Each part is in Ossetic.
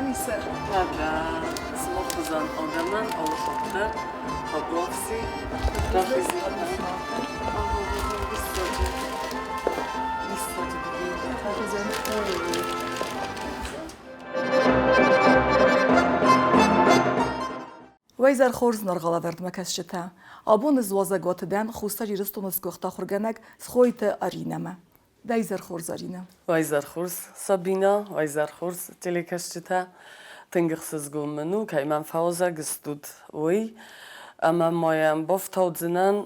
Алиса. Уӕдӕ сымах хуызӕн адӕмӕн алыхатт дӕр табуафси рахизинаг. Диссаджы. Диссаджы Уӕ изӕр хорз, ныргъӕлӕвӕрдмӕ кӕсджытӕ! Абон ӕз уазӕгуаты дӕн Хуссар Ирыстоны сгуыхт ахуыргӕнӕг Цгъойты Аринӕмӕ. Дӕ изӕр хорз, Аринӕ! Уӕ изӕр хорз, Сабинӕ! Уӕ изӕр хорз, телекӕсджытӕ! Тынг ӕхсызгон мын у, кӕй мӕм фӕуазӕг стут, уый. Ӕмӕ ма йӕм бафтаудзынӕн,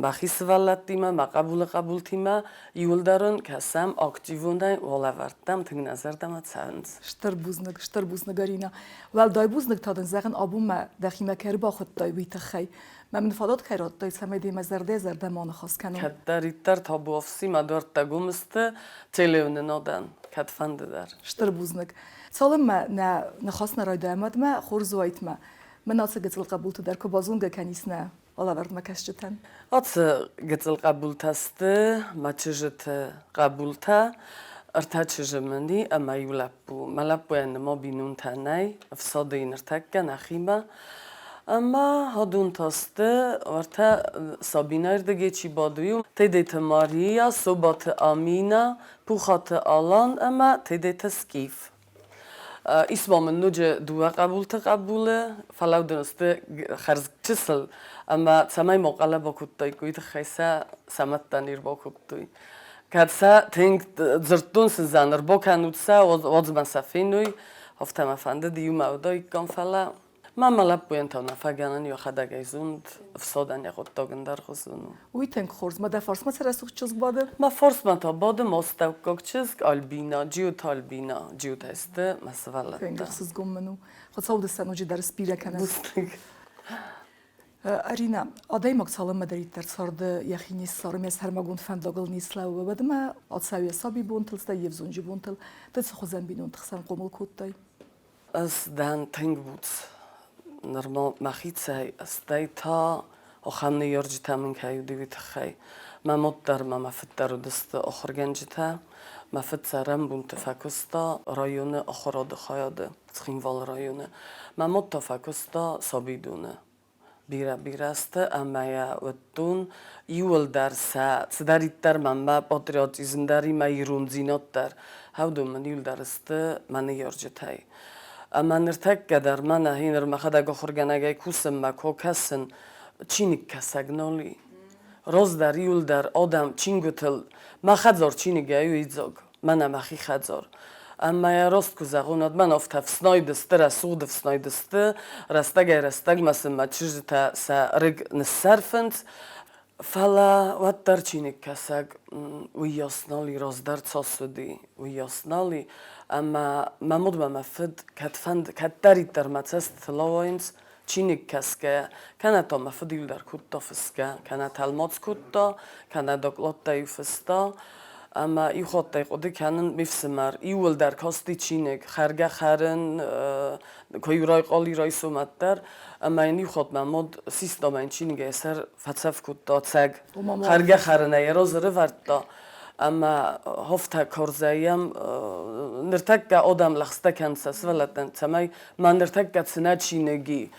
Мӕхи сывӕллӕттимӕ, мӕ хъӕбулы хъӕбултимӕ иуылдӕр ын кӕсӕм активонӕй, уӕлӕвӕрдтӕм тынг нӕ зӕрдӕмӕ цӕуынц. Стыр бузныг, стыр бузныг, Арина. Уӕлдай бузныг та дын зӕгъын, абон мӕ дӕхимӕ кӕй ӕрбахуыдтай, уый тыххӕй. Мӕ мын фадат кӕй радтай, цӕмӕй демӕ зӕрдӕ-зӕрдӕ ма ныхас кӕнон. Кӕддӕриддӕр табуафси мӕ дуӕрттӕ гом сты телеуынынадӕн, кӕдфӕнды дӕр. Стыр бузныг. Цалынмӕ нӕ ныхас нӕ райдайӕм, уӕдмӕ хорз уаид мӕ мын ацы гыццыл хъӕбулты дӕр куы базонгӕ кӕнис нӕ алӕвӕрдмӕ кӕсджытӕн? Ацы гыццыл хъӕбултӕ сты мӕ чызджыты хъӕбултӕ. Ӕртӕ чызджы мын и ӕмӕ иу лӕппу. Мӕ лӕппуйӕн нырма бинонтӕ нӕй, ӕфсады и ныртӕккӕ нӕхимӕ. Ӕмӕ адон та сты уӕртӕ Сабинӕйы рдыгӕй чи бады, уый Тедеты Мария, Собаты Аминӕ, Пухаты Алан ӕмӕ Тедеты Скиф. Ис ма мын ноджы дыууӕ хъӕбулты хъӕбулы, фӕлӕ уыдон сты хӕрз чысыл ӕмӕ цӕмӕй ма хъӕлӕба кодтаиккой, уый тыххӕй сӕ сӕ мӕдтӕ не рбакодтой. Кӕд сӕ тынг дзырдтон сын, зӕгъын, ӕрбакӕнут сӕ, уадз мӕ сӕ феной, афтӕ мӕ фӕндыд, иумӕ уыдаиккам, фӕлӕ Ма мӕ лӕппуйӕн та уынаффӕгӕнӕн йӕхӕдӕг ӕй зонд, ӕфсадӕн йӕ гъуддаг ӕндӕргъуызон у. Уый тынг хорз. Ма дӕ фарсмӕ цы рӕсугъд чызг бады? Мӕ фарсмӕ та бады мастӕуккаг чызг Альбина, Джиоты Альбина. Джиотӕ сты мӕ сывӕллӕттӕ. Тынг ӕхсызгон мын у. Хуыцау дӕ сӕ ноджыдӕр сбирӕ кӕнӕд. Бузныг. Арина, адӕймаг цалынмӕдӕриддӕр царды йӕхи не ссары, йӕ сӕрмагонд фӕндагыл не слӕууы, уӕдмӕ ацӕуы йӕ сабибонтыл, стӕй йе взонджы бонтыл. Ды цы хуызӕн бинонты хсӕн хъомыл кодтай? Ӕз дӕн тынг буц. Нырма мӕхицӕй, стӕй та ахӕм ныййарджытӕ мын кӕй уыди, уый тыххӕй. Мӕ мад дӕр ӕмӕ мӕ фыд дӕр уыдысты ахуыргӕнджытӕ. Мӕ фыд цӕрӕнбонты фӕкуыста районы ахуырады хайады, Цхинвалы районы. Мӕ мад та фӕкуыста сабидоны. Бирӕ-бирӕ сты ӕмӕ йӕ уыдтон иууылдӕр сӕ цыдӕриддӕр мӕнмӕ патриотизм дӕр и мӕ ирондзинад дӕр. Уыдон мын иууылдӕр сты мӕ ныййарджытӕй. Ӕмӕ ныртӕккӕ дӕр мӕнӕ гъеныр мӕхӕдӕг ахуыргӕнӕгӕй кусын мӕ куы кӕсын, чиныгкӕсӕг нал и. Раздӕр иууылдӕр адӕм чингуытыл, мӕ хӕдзар чиныгӕй у идзаг. Мӕнӕ мӕхи хӕдзар. Ӕмӕ йӕ раст куы зӕгъон, уӕд мӕн афтӕ ӕфснайд сты, рӕсугъд ӕфснайд сты. Рӕстӕгӕй-рӕстӕгмӕ сын мӕ чызджытӕ сӕ рыг ныссӕрфынц. Фӕлӕ уӕддӕр чиныгкӕсӕг уыйас нал и, раздӕр цас уыди, уыйас нал и. Ӕмӕ мӕ мадмӕ мӕ фыд кӕдфӕнды, кӕддӕриддӕр мӕ цӕстытыл ауайынц, чиныг кӕсгӕйӕ, кӕнӕ та мӕ фыд иу дӕр кодта фысгӕ, кӕнӕ тӕлмац кодта, кӕнӕ докладтӕ-иу фыста. Ӕмӕ иу хаттӕй хъуыды кӕнын ме фсымӕр иууылдӕр касти чиныг, хӕргӕ-хӕрын, куы-иу райхъал и райсомӕт дӕр, ӕмӕ йын иу хатт мӕ мад систа мӕ йын чиныгӕй йӕ сӕр фӕцӕф кодта цӕг. Хӕргӕ-хӕрынӕй йӕ разы рывӕрдта. Ӕмӕ афтӕ карзӕй йӕм ныртӕккӕ адӕм лӕгъстӕ кӕнынц сӕ сывӕллӕттӕн, цӕмӕй Мӕ ныртӕккӕ цынӕ чиныг и,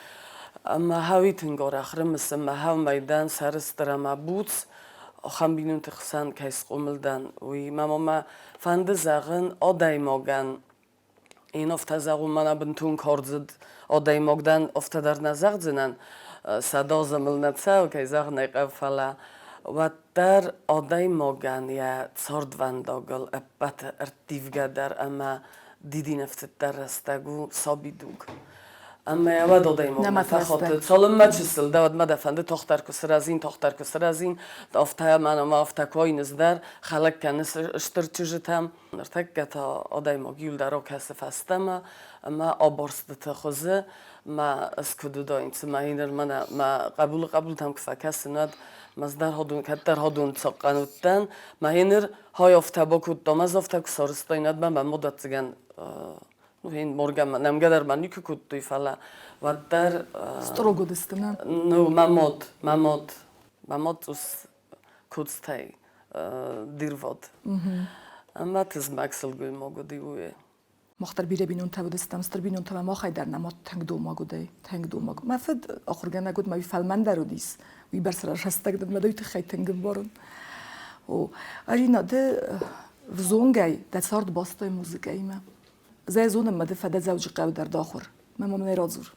ӕмӕ хауи тынг арӕх рымысын, мӕ хау майдан сӕрыстыр ӕмӕ буц, ахӕм бинонты хсӕн кӕй схъомыл дӕн, уый. Мӕ мамӕ фӕнды зӕгъын адӕймагӕн, ин афтӕ зӕгъун, мӕнӕ бынтон кардзыд адӕймаг дӕн, афтӕ дӕр нӕ зӕгъдзынӕн, 100 азы мыл нӕ цӕуы, кӕй зӕгъын ӕй хъӕуы, фӕлӕ уӕддӕр адӕймагӕн йӕ цардвӕндагыл ӕппӕты ӕрттивгӕдӕр ӕмӕ дидинӕфтыддӕр рӕстӕг у сабидуг. Ӕмӕ уӕд адӕймагмӕ фӕхаты, цалынмӕ чысыл дӕ, уӕдмӕ дӕ фӕнды тагъддӕр куы сырӕзин, тагъддӕр куы сырӕзин, афтӕ мӕнӕ ма афтӕ куы айныс дӕр, хӕлӕг кӕныс стыр чызджытӕм. Ныртӕккӕ та адӕймаг иуылдӕр акӕсы фӕстӕмӕ ӕмӕ абарстыты хуызы мӕ ӕз куыд уыдаин, цымӕ ныр мӕнӕ мӕ хъӕбулы хъӕбултӕм куы фӕкӕсын, уӕд мӕ ӕз дӕр кӕддӕр ходон цахъхъӕн уыдтӕн, мӕ ныр Хай афтӕ бакодта, ӕз афтӕ куы сарӕзтаин, уӕд мӕ мӕ модӕццӕгӕн моргӕ нӕмгӕ дӕр мӕ никуы кодтой, фӕлӕ уӕддӕр Строго уыдысты, нӕ? Ну, мӕ мод, мӕ мод, мӕ мод цъус куцтӕй дирвод. Ӕмӕ тызмӕг сылгоймаг уыди уый. Мах дӕр бирӕ бинонтӕ уыдыстӕм, стыр бинонтӕ ӕмӕ махӕй дӕр нӕ мад тынг домаг уыдӕй, тынг домаг. Мӕ фыд ахуыргӕнӕг уыд, мӕ уый фӕлмӕндӕр уыдис. Уый бӕрц рӕстӕг дын мӕ дӕу тыххӕй тынг ӕмбарын. О, Арина, ды взонгӕй дӕ цард бастай музыкӕимӕ. Зӕй зонын мӕ ды фӕдӕ Дзӕуджыхъӕуы дӕр дӕ ахуыр. Мӕ мамӕ радзур.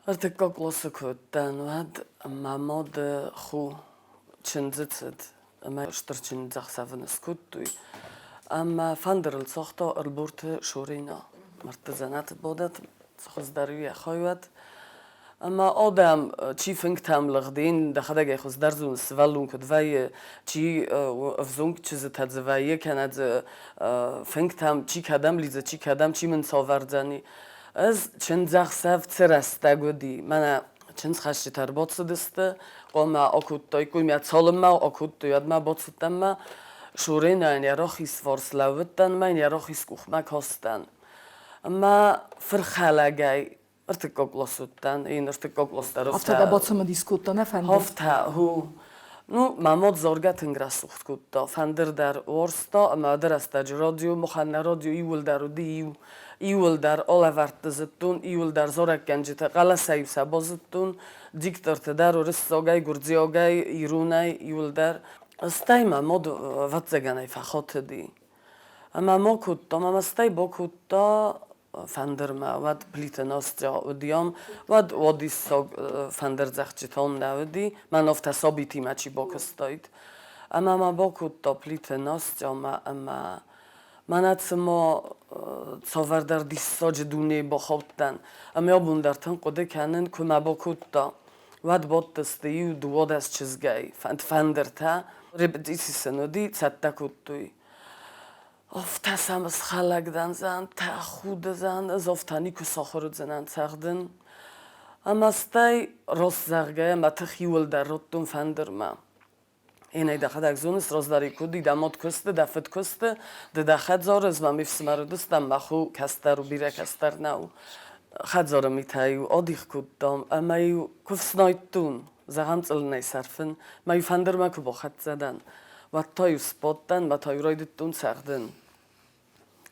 Ӕртыккаг къласы куы уыдтӕн, уӕд мӕ мады хо чындзы цыд ӕмӕ стыр чындзӕхсӕвы скодтой. Ӕмӕ фӕндырыл цагъта Ӕлборты Шорина. Мӕрдты дзӕнӕты бадӕт, хуыздӕр у йӕ хайуат. Ӕмӕ адӕм, чи фынгтӕм лыгъди, дӕхӕдӕг ӕй хуыздӕр зоныс, сывӕллон куыд вӕййы, чи ӕвзонг чызджытӕ дзы вӕййы, кӕнӕ дзы фынгтӕм чи кӕдӕм лидзы, чи кӕдӕм, чи мын цавӕрдзӕни. Ӕз чындзӕхсӕв цы рӕстӕг уыди, мӕнӕ чындзхӕсджытӕ ӕрбацыдысты, хъуамӕ акодтаиккой мӕ цалынмӕ акодтой, уӕдмӕ бацыдтӕн мӕ Шуринӕйӕн йӕ рахиз фарс лӕууыдтӕн мӕ йын йӕ рахиз къухмӕ кастӕн. Ӕмӕ фырхӕлӕгӕй ӕртыккаг кълас уыдтӕн, ин ӕртыккаг кълас дӕр Афтӕ дӕ бацымыдис кодта, нӕ фӕнды? Афтӕ, ху. Ну, мӕ мад заргӕ тынг рӕсугъд кодта. Фӕндыр дӕр уарзта ӕмӕ ды рӕстӕджы радио, махӕн нӕ радио иууылдӕр уыди иу. Иууылдӕр алӕвӕрдты зыдтон, иууылдӕр зарӕггӕнджыты хъӕлӕсӕй-иу сӕ базыдтон, дикторты дӕр уырыссагӕй, гуырдзиагӕй, иронӕй, иууылдӕр. Стӕй мӕ мад, ӕвӕццӕгӕн ӕй фӕхатыди. Ӕмӕ ма кодта, ӕмӕ стӕй бакодта фӕндырмӕ, уӕд Плиты Настя уыди ам, уӕд уадиссаг фӕндырдзӕгъдджытӕ ам нӕ уыди, мӕн афтӕ сабитимӕ чи бакуыстаид. Ӕмӕ мӕ бакодта Плиты Настямӕ ӕмӕ мӕнӕ цыма цавӕрдӕр диссаджы дунейы бахаудтӕн. Ӕмӕ абон дӕр тынг хъуыды кӕнын, куы мӕ бакодта, уӕд бадтысты иу 12 чызгӕй, фӕндыртӕ, репетици сын уыди, цӕттӕ кодтой. Афтӕ сӕм схӕлӕг дӕн, зӕгъын, тӕхуды, зӕгъын, ӕз афтӕ никуы сахуыр уыдзынӕн цӕгъдын. Ӕмӕ стӕй, раст зӕгъгӕйӕ, мӕ тых иууылдӕр радтон фӕндырмӕ. Иннӕ дӕхӕдӕг зоныс, раздӕр куыд уыди, дӕ мад куысты, дӕ фыд куысты, ды дӕ хӕдзары, ӕз ма ме фсымӕр уыдыстӕм, мӕ хо кӕстӕр у, бирӕ кӕстӕр нӕу. Хӕдзары митӕ-иу адих кодтам ӕмӕ-иу куы фснайдтон, зӕгъӕм, цъылынӕй сӕрфын, мӕ-иу фӕндырмӕ куы бахӕццӕ дӕн, уӕд та-иу сбадтӕн мӕ та-иу райдыдтон цӕгъдын.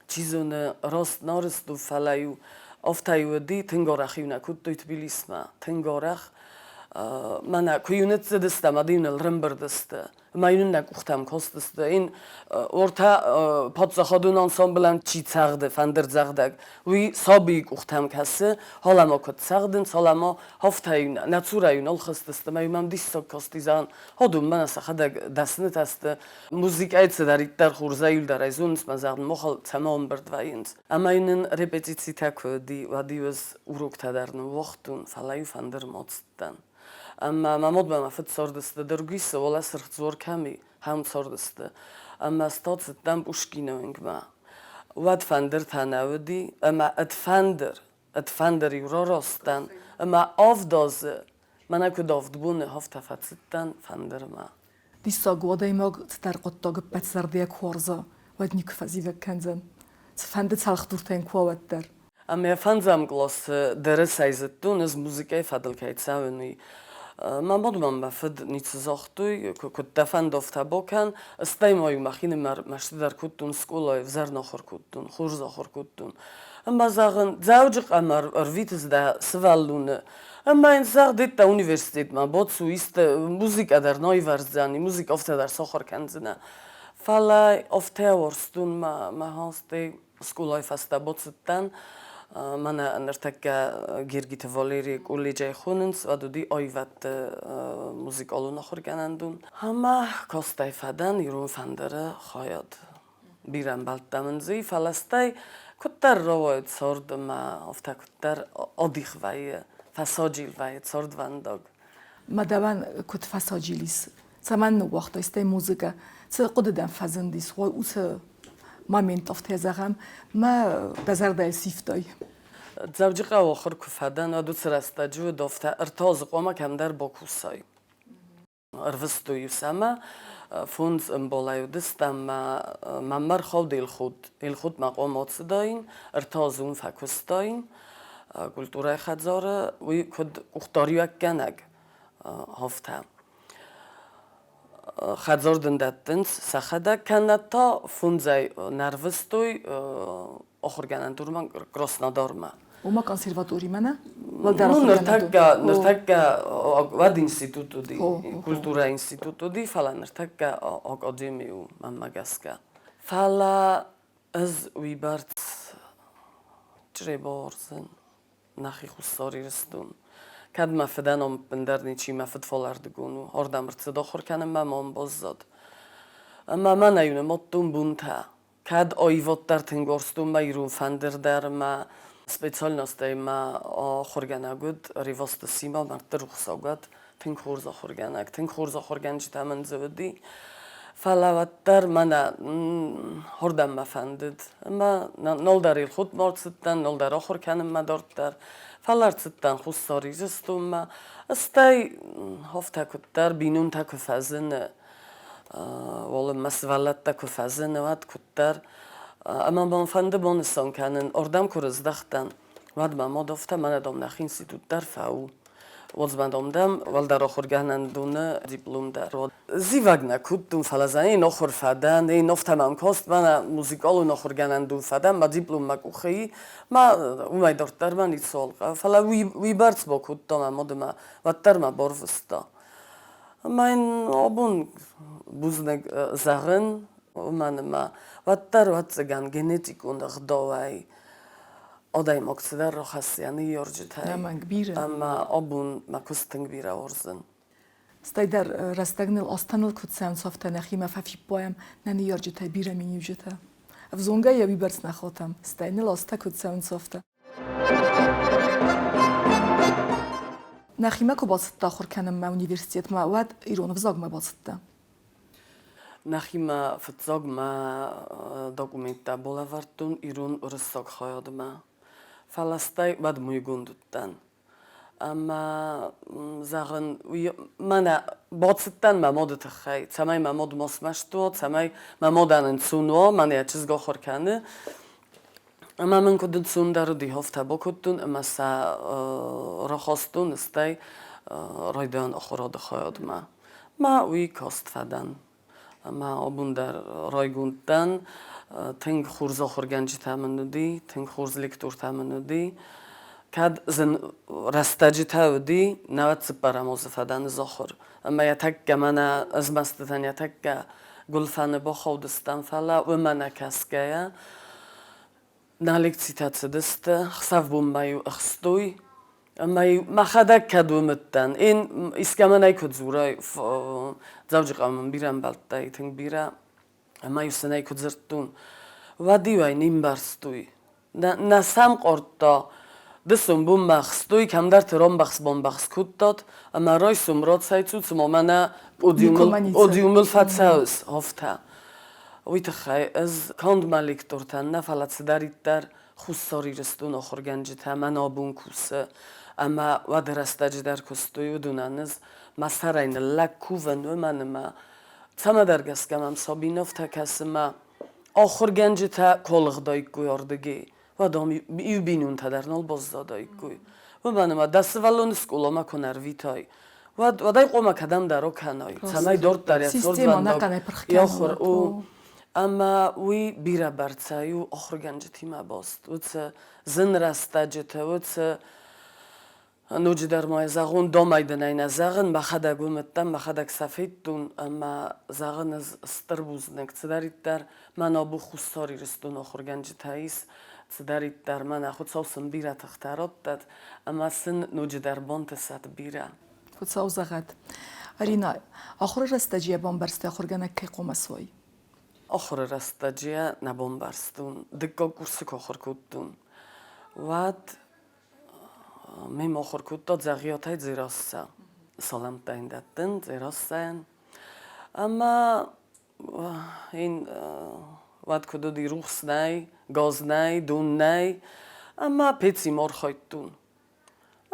Чи зоны, раст нарст у, фӕлӕ-иу афтӕ-иу уыди, тынг арӕх-иу нӕ кодтой Тбилисмӕ, тынг арӕх. Мӕнӕ куы-иу ныццыдыстӕм, уӕд-иу ныл рымбырд сты. Ӕмӕ йын нӕ къухтӕм кастысты. Ин ортӕ паддзахадон ансамблӕн чи цӕгъды, фӕндырдзӕгъдӕг, уый сабийы къухтӕм кӕсы, халӕма куыд цӕгъдынц, халӕма афтӕ-иу нӕ цурӕй-иу нал хызтысты. Ӕмӕ-иу мӕм диссаг касти, зӕгъын, адон мӕнӕ сӕхӕдӕг дӕснытӕ сты, музыкӕйы цыдӕриддӕр хорзӕй-иу зонынц, мӕ зӕгъын, махыл цӕмӕ ӕмбырд вӕййынц. Ӕмӕ йын репетицитӕ куы уыди, уӕд-иу ӕз уроктӕ дӕр ныууагътон, фӕлӕ-иу фӕндырмӕ цыдтӕн. Ӕмӕ мӕ мадмӕ мӕ фыд цардысты Дыргуисы, уӕлӕ Сырх дзуар кӕм и, хӕм цардысты. Ӕмӕ стацыдтӕн Пушкины уынгмӕ. Уӕд фӕндыртӕ нӕ уыди, ӕмӕ ӕд фӕндыр, ӕд фӕндыр-иу рарастӕн, ӕмӕ 7 азы, мӕнӕ куыд 7 боны, афтӕ фӕцыдтӕн фӕндырмӕ. Диссаг у, адӕймаг цыдӕр хъуыддаг ӕппӕт зӕрдӕйӕ куы уарза, уӕд никуы фӕзивӕг кӕндзӕн. Цыфӕнды цӕлхдуртӕ йын куы уа, уӕддӕр. Ӕмӕ фӕндзӕм къласы дӕрӕсӕй зыдтон, ӕз музыкӕйы фӕдыл кӕй цӕуын, уый. Мӕ мад мӕм мӕ фыд ницы загътой, куыд дӕ фӕнды, афтӕ бакӕн. Стӕй ма-иу мӕхинымӕр мӕсты дӕр кодтон скъолайы, ӕвзӕр нӕ ахуыр кодтон, хорз ахуыр кодтон. Ӕмӕ, зӕгъын, Дзӕуджыхъӕумӕ ӕрвитыс дӕ сывӕллоны. Ӕмӕ йын зӕгъ, дедтӕ университетмӕ бацу, исты музыкӕ дӕр нӕ ивӕрздзӕни, музыкӕ афтӕ дӕр сахуыр кӕндзынӕ. Фӕлӕ афтӕ уарзтон мӕ, мӕ стӕй скъолайы фӕстӕ бацыдтӕн. Мӕнӕ ныртӕккӕ Гергиты Валерийы колледжӕй хонынц, уӕд уыди аивӕдты музыкалон ахуыргӕнӕндон. Ӕмӕ кастӕй фӕдӕн ирон фӕндыры хайад. Бирӕ ӕмбӕлттӕ мын дзы и, фӕлӕ стӕй куыддӕр рауайы цард ӕмӕ афтӕ куыддӕр адих вӕййы, фӕсаджил вӕййы цардвӕндаг. Ма дӕуӕн куыд фӕсаджил ис? Цӕмӕн ныууагътай стӕй музыкӕ? Цы хъуыды дӕм фӕзындис уыцы момент, афтӕ зӕгъӕм, мӕ дӕ зӕрдӕйы сивтай? Дзӕуджыхъӕуы ахуыр куы фӕдӕн, уӕд уыцы рӕстӕджы уыд афтӕ, 3 азы хъуамӕ кӕмдӕр бакусай. Ӕрвыстой-иу сӕ ӕмӕ фондз ӕмбалӕй уыдыстӕм ӕмӕ мӕм ӕрхауд Елхот. Елхотмӕ хъуамӕ ацыдаин, 3 азы уым фӕкуыстаин культурӕйы хӕдзары, уый куыд къухдариуӕггӕнӕг, афтӕ. Хӕдзар дын дӕттынц сӕхӕдӕг, кӕнӕ та фондзӕй нӕ рвыстой. ахуыргӕнӕндонмӕ Краснодармӕ. Уымӕ консерваторимӕ нӕ? Уӕлдӕр Ну, ныртӕккӕ, ныртӕккӕ уӕд институт уыди, культурӕйы институт уыди, фӕлӕ ныртӕккӕ академи у, мӕнмӕ гӕсгӕ. Фӕлӕ ӕз уыйбӕрц чъребордзӕн нӕхи Хуссар Ирыстон. Кӕд мӕ фыдӕн ам ӕппындӕр ничи, мӕ фыд фалӕрдыгон у, ардӕм ӕрцыд ахуыр кӕнынмӕ ӕмӕ ам баззад. Ӕмӕ мӕнӕ иу нымадтон бунтӕ. Кӕд аиваддӕр тынг уарзтон мӕ ирон фӕндыр дӕр ӕмӕ специальностӕй мӕ ахуыргӕнӕг уыд Ревазты Сима, мӕрдты рухсагуат, тынг хорз ахуыргӕнӕг, тынг хорз ахуыргӕнджытӕ мын дзы уыди. Фӕлӕ уӕддӕр мӕнӕ уырдӕм мӕ фӕндыд. Ӕмӕ нал дӕр Елхотмӕ ӕрцыдтӕн, нал дӕр ахуыр кӕнынмӕ дарддӕр. Фӕлӕ ӕрцыдтӕн Хуссар Ирыстонмӕ. Стӕй афтӕ куыддӕр бинонтӕ куы фӕзыны, уалынмӕ сывӕллӕттӕ куы фӕзыны, уӕд куыддӕр. Ӕмӕ мӕн фӕнды банысан кӕнын, ардӕм куы рыздӕхтӕн, уӕд мӕ мад афтӕ, мӕнӕ, дам, нӕхи институт дӕр фӕу. Уодзмӕ, дам, дӕм уӕлдӕр ахуыргӕнӕндоны диплом дӕр. Зивӕг нӕ кодтон, фӕлӕ дзы ӕнӕ ахуыр фӕдӕн, ӕнӕ афтӕ мӕм каст, мӕнӕ музыкалон ахуыргӕнӕндон фӕдӕн, мӕ диплом мӕ къухы и, мӕ уымӕй дарддӕр мӕ ницыуал хъӕуы. Фӕлӕ уыйбӕрц бакодта мӕ мад ӕмӕ уӕддӕр мӕ барвыста. Ӕмӕ йын абон бузныг зӕгъын, уымӕн ӕмӕ уӕддӕр, ӕвӕццӕгӕн, генетикон ӕгъдауӕй адӕймаг цыдӕр рахӕссы йӕ ныййарджытӕй. Ӕнӕмӕнг, бирӕ. Ӕмӕ абон мӕ куыст тынг бирӕ уарзын. Стӕй дӕр рӕстӕг ныл азтӕ ныл куыд цӕуынц, афтӕ нӕхимӕ фӕфиппайӕм нӕ ныййарджытӕй бирӕ миниуджытӕ. Ӕвзонгӕй йӕ уыйбӕрц нӕ хатӕм, стӕй ныл азтӕ куыд цӕуынц, афтӕ. Нӕхимӕ куы бацыдтӕ ахуыр кӕнынмӕ университетмӕ, уӕд ирон ӕвзагмӕ бацыдтӕ? Нӕхимӕ фыццаг мӕ документтӕ балӕвӕрдтон ирон-уырыссаг хайадмӕ. Фӕлӕ стӕй уӕд мойгонд уыдтӕн. Ӕмӕ, зӕгъын, уый мӕнӕ бацыдтӕн мӕ мады тыххӕй, цӕмӕй мӕ мад ма смӕсты уа, цӕмӕй мӕ мадӕн ӕнцон уа, мӕнӕ йӕ чызг ахуыр кӕны. Ӕмӕ мын куыд ӕнцондӕр уыди, афтӕ бакодтон ӕмӕ сӕ рахастон, стӕй райдиан ахуырады хайадмӕ. Мӕ уый каст фӕдӕн. Ӕмӕ абон дӕр райгонд дӕн. Тынг хорз ахуыргӕнджытӕ мын уыди, тынг хорз лектортӕ мын уыди. Кӕд зын рӕстӕджытӕ уыди, науӕд цыппӕрӕм азы фӕдӕн ӕз ахуыр. Ӕмӕ йӕ тӕккӕ мӕнӕ ӕзмӕстытӕн йӕ тӕккӕ гуылфӕны бахаудыстӕм, фӕлӕ уымӕ нӕ кӕсгӕйӕ, нӕ лекцитӕ цыдысты, хсӕв-бонмӕ-иу ӕхстой. Ӕмӕ-иу мӕхӕдӕг кӕд уым уыдтӕн, ин искӕмӕн ӕй куы дзурай, Дзӕуджыхъӕуы мын бирӕ ӕмбӕлттӕ и, тынг бирӕ, ӕмӕ-иу сын ӕй куы дзырдтон, уӕд-иу ӕй не мбӕрстой. Нӕ сӕм къордта, дысон бонмӕ ӕхстой, кӕмдӕрты рамбӕхс-бамбӕхс кодтат, ӕмӕ райсом рацӕйцу, цыма мӕнӕ подиумыл фӕцӕуыс, афтӕ. Уый тыххӕй ӕз канд мӕ лектортӕн нӕ, фӕлӕ цыдӕриддӕр Хуссар Ирыстоны ахуыргӕнджытӕ мӕн абон кусы ӕмӕ уӕды рӕстӕджы дӕр куыстой, уыдонӕн ӕз мӕ сӕрӕй ныллӕг кувын, уымӕн ӕмӕ цӕмӕдӕр гӕсгӕ мӕм Сабиновтӕ кӕсы мӕ ахуыргӕнджытӕ куы алыгъдаиккой ардыгӕй, уӕд ам иу бинонтӕ дӕр нал баззадаиккой. Уымӕн ӕмӕ дӕ сывӕллоны скъоламӕ куы нӕ рвитай, уӕд, уӕд ӕй хъуамӕ кӕдӕмдӕр акӕнай, цӕмӕй дарддӕр йӕ цардвӕндаг йӕ ахуыр у. Ӕмӕ уый бирӕбӕрцӕй у ахуыргӕнджытимӕ баст. Уыцы зын рӕстӕджыты, уыцы ноджыдӕр ма зӕгъон, домӕй дын ӕй нӕ зӕгъын, мӕхӕдӕг уым уыдтӕн, мӕхӕдӕг сӕ федтон ӕмӕ зӕгъын ӕз стыр бузныг, цыдӕриддӕр мӕн абон Хуссар Ирыстоны ахуыргӕнджытӕ ис, цыдӕриддӕр мӕнӕ Хуыцау сын бирӕ тыхтӕ раттӕд ӕмӕ сын ноджыдӕр бантысӕд бирӕ. Хуыцау зӕгъӕд. Арина, ахуыры рӕстӕджы йӕ бамбӕрстай ахуыргӕнӕг кӕй хъуамӕ суай? Ахуыры рӕстӕджы йӕ нӕ бамбӕрстон. Дыккаг курсы куы ахуыр кодтон, уӕд ме махуыр кодта Дзӕгъиатӕй Дзерассӕ. Салӕмттӕ йын дӕттын Дзерассӕйӕн. Ӕмӕ ин уӕд куыд уыди, рухс нӕй, газ нӕй, дон нӕй, ӕмӕ пецимӕ архайдтон.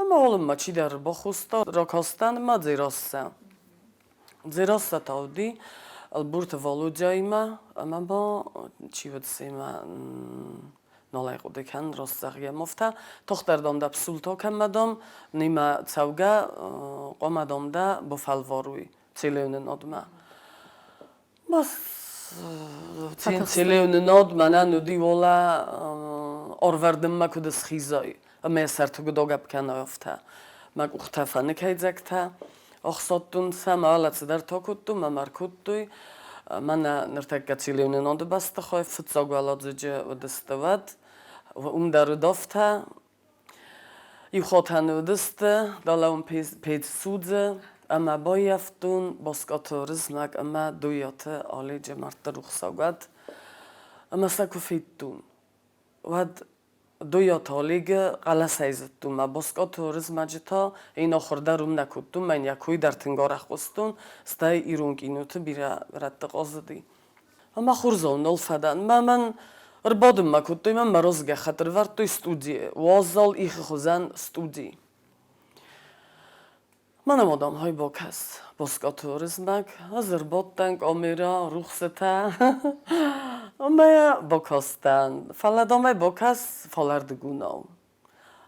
Ӕмӕ уалынмӕ чидӕр бахуыста, ракастӕн ӕмӕ Дзерассӕ. Дзерассӕ та уыди Ӕлборты Валодяимӕ ӕмӕ ма чи уыд семӕ, нал ӕй хъуыды кӕнын, раст зӕгъгӕ, афтӕ. Тохтӕр, дам, дӕ псулто кӕмӕ, дам, нимӕ цӕугӕ, хъуамӕ, дам, дӕ бафӕлваруй телеуынынадмӕ. Ма телеуынынад мӕнӕн уыди уӕлӕ. Арвӕрдынмӕ куыд схизай ӕмӕ йӕ сӕрты куыд агӕпп кӕнай, афтӕ. Мӕ къухтӕ фӕныкӕйдзӕгтӕ ӕхсадтонцӕ, мӕ уӕлӕ цидӕртӕ кодтой, мӕ мӕ ӕркодтой. Мӕнӕ ныртӕккӕ телеуынынады бӕстыхай фыццаг уӕладзыджы уыдысты уӕд. Уым дӕр уыд афтӕ. Иу хатӕны уыдысты, дӕлӕ уым пец судзы, ӕмӕ баййӕфтон Баскаты Уырызмӕг ӕмӕ Доййаты Оледжы мӕрдты рухсаг уӕд. Ӕмӕ сӕ куы федтон, уӕд Доййаты Олегы хъӕлӕсӕй зыдтон мӕ Баскаты Уырызмӕджы та йын ахуыр дӕр уым нӕ кодтон, мӕ йын йӕ кой дӕр тынг арӕх хъуыстон, стӕй ирон киноты бирӕ рӕтты хъазыди. Ӕмӕ хурдзау нал фӕдӕн. Мӕ мӕн ӕрбадынмӕ кодтой, мӕн мӕ разы гӕххӕтт ӕрывӕрдтой студийы, уазал ихы хуызӕн студи. Мӕнӕ ма дам хай бакӕс, Баскаты Уырызмӕг, ӕз ӕрбадтӕн къамерӕ, рухсытӕ ӕмӕ йӕ бакастӕн. Фӕлӕ дам ӕй бакӕс фалӕрдыгонау.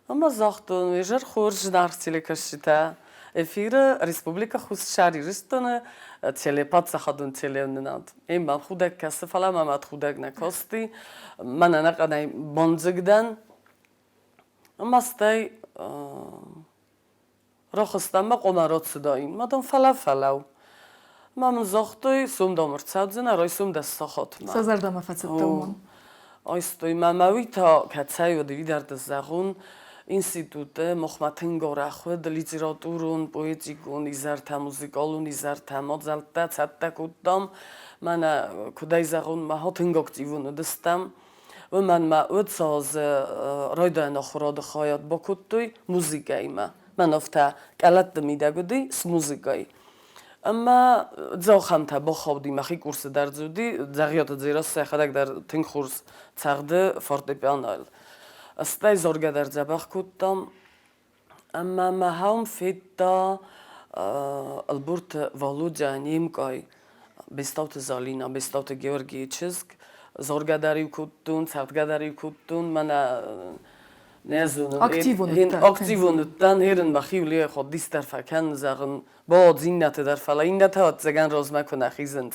Ӕмӕ загътон, изӕр хорз, зынаргъ телекӕсджытӕ! Эфиры Республикӕ Хуссар Ирыстоны телепаддзахадон телеуынынад. Эй, мӕм худӕг кӕсы, фӕлӕ мӕм ӕд худӕг нӕ касти. Мӕн ӕнӕхъӕнӕй бандзыг дӕн. Ӕмӕ стӕй рахызтӕн мӕ къуымӕ рацыдаин. Ма дам фӕлӕ фӕлӕу. Ма мын загътой, сом дам ӕрцӕудзынӕ, райсом дӕс сахатмӕ. Сӕ зӕрдӕмӕ фӕцыдтӕ уымӕн? Айстой мӕ, мӕ уый та кӕцӕй уыд, уый дӕр дын зӕгъон, институты махмӕ тынг арӕх уыд литературон, поэтикон изӕртӕ, музыкалон изӕртӕ, мадзӕлттӕ цӕттӕ кодтам. Мӕнӕ куыдӕй зӕгъон, мах тынг активон уыдыстӕм. Уымӕн ма уыд дзы райдайӕн ахуырады хайад бакодтой музыкӕимӕ. Мӕн афтӕ къӕлӕтты мидӕг уыди с музыкӕй. Ӕмӕ дзӕхӕмтӕ бахауди, мӕхи курсы дӕр дзы уыди, Дзӕгъиаты Дзерассӕ йӕхӕдӕг дӕр тынг хорз цӕгъды фортепианойыл. Стӕй заргӕ дӕр дзӕбӕх кодтам. Ӕмӕ мӕ хӕум федта Ӕлборты Валодя не мкъай, Бестауты Залина, Бестауты Георгийы чызг. Заргӕ дӕр-иу кодтон, цӕгъдгӕ дӕр-иу кодтон, мӕнӕ не зонын. Активон уыдтӕн. Активон уыдтӕн, херын мӕхи улийӕ ходдис дӕр фӕкӕн, зӕгъын, бод иннӕты дӕр, фӕлӕ иннӕтӕ ӕцӕгӕн размӕ куы нӕ хизынц.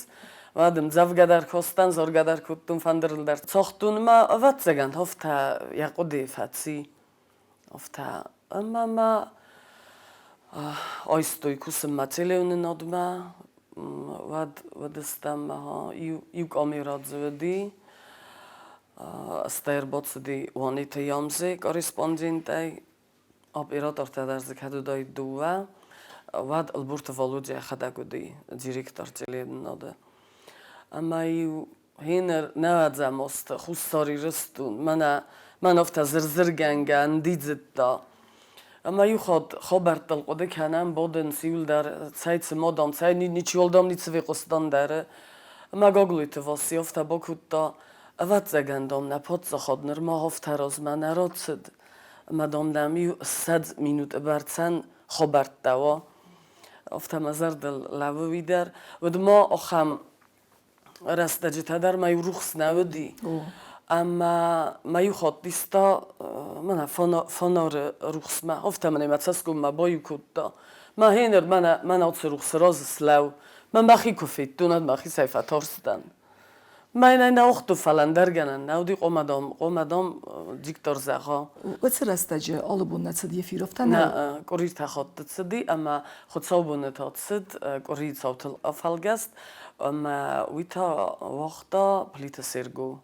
Уӕд ӕмдзӕвгӕ дӕр кастӕн, заргӕ дӕр кодтон, фӕндырыл дӕр цагътон ӕмӕ, ӕвӕццӕгӕн, афтӕ йӕ хъуыдыйы фӕци. Афтӕ ӕмӕ ма айстой кусынмӕ телеуынынадмӕ, уӕд уыдыстӕм иу камерӕ дзы уыди, стӕй ӕрбацыди Уаниты Ямзе корреспондентӕй, оператортӕ дӕр дзы кӕд уыдаид дыууӕ, уӕд Ӕлборты Валодя йӕхӕдӕг уыди директор телеуынынады. Ӕмӕ-иу Гьеныр нӕуӕдзӕм азты Хуссар Ирыстон мӕнӕ мӕн афтӕ зыр-зыргӕнгӕ ӕндидзыдта. Ӕмӕ иу хатт хабӕрттыл хъуыды кӕнӕм, бадынц иуылдӕр, цӕй цы ма дам, цӕй ничиуал дам ницы фехъуыстам дӕр. Ӕмӕ Гаглойты Васи афтӕ бакодта, ӕвӕццӕгӕн, дам, нӕ паддзахад нырма афтӕ размӕ нӕ рацыд, ӕмӕ, дам, нӕм иу 20 минуты бӕрцӕн хабӕрттӕ уа. Афтӕ мӕ зӕрдыл лӕууы уый дӕр. Уыд ма ахӕм рӕстӕджытӕ дӕр ма иу рухс нӕ уыди. Ӕмӕ ма иу хатт иста мӕнӕ фонары рухсмӕ, афтӕ мын ӕй мӕ цӕсгоммӕ баиу кодта. Мӕ гъеныр мӕнӕ мӕнӕ ацы рухсы разы слӕу. Мӕ мӕхи куы федтон, уӕд мӕхицӕй фӕтарстӕн. Мӕнӕ нӕ уагътой, фӕлӕ ӕндӕр гӕнӕн нӕ уыди, хъуамӕ, дам, хъуамӕ, дам, диктор зӕгъа. Уыцы рӕстӕджы алы бон нӕ цыд ефировтӕ? Нӕ, къуыритӕ хатты цыди ӕмӕ хуыцаубоны та цыд къуырийы цаутыл афӕлгӕст ӕмӕ уый та уагъта Плиты Серго.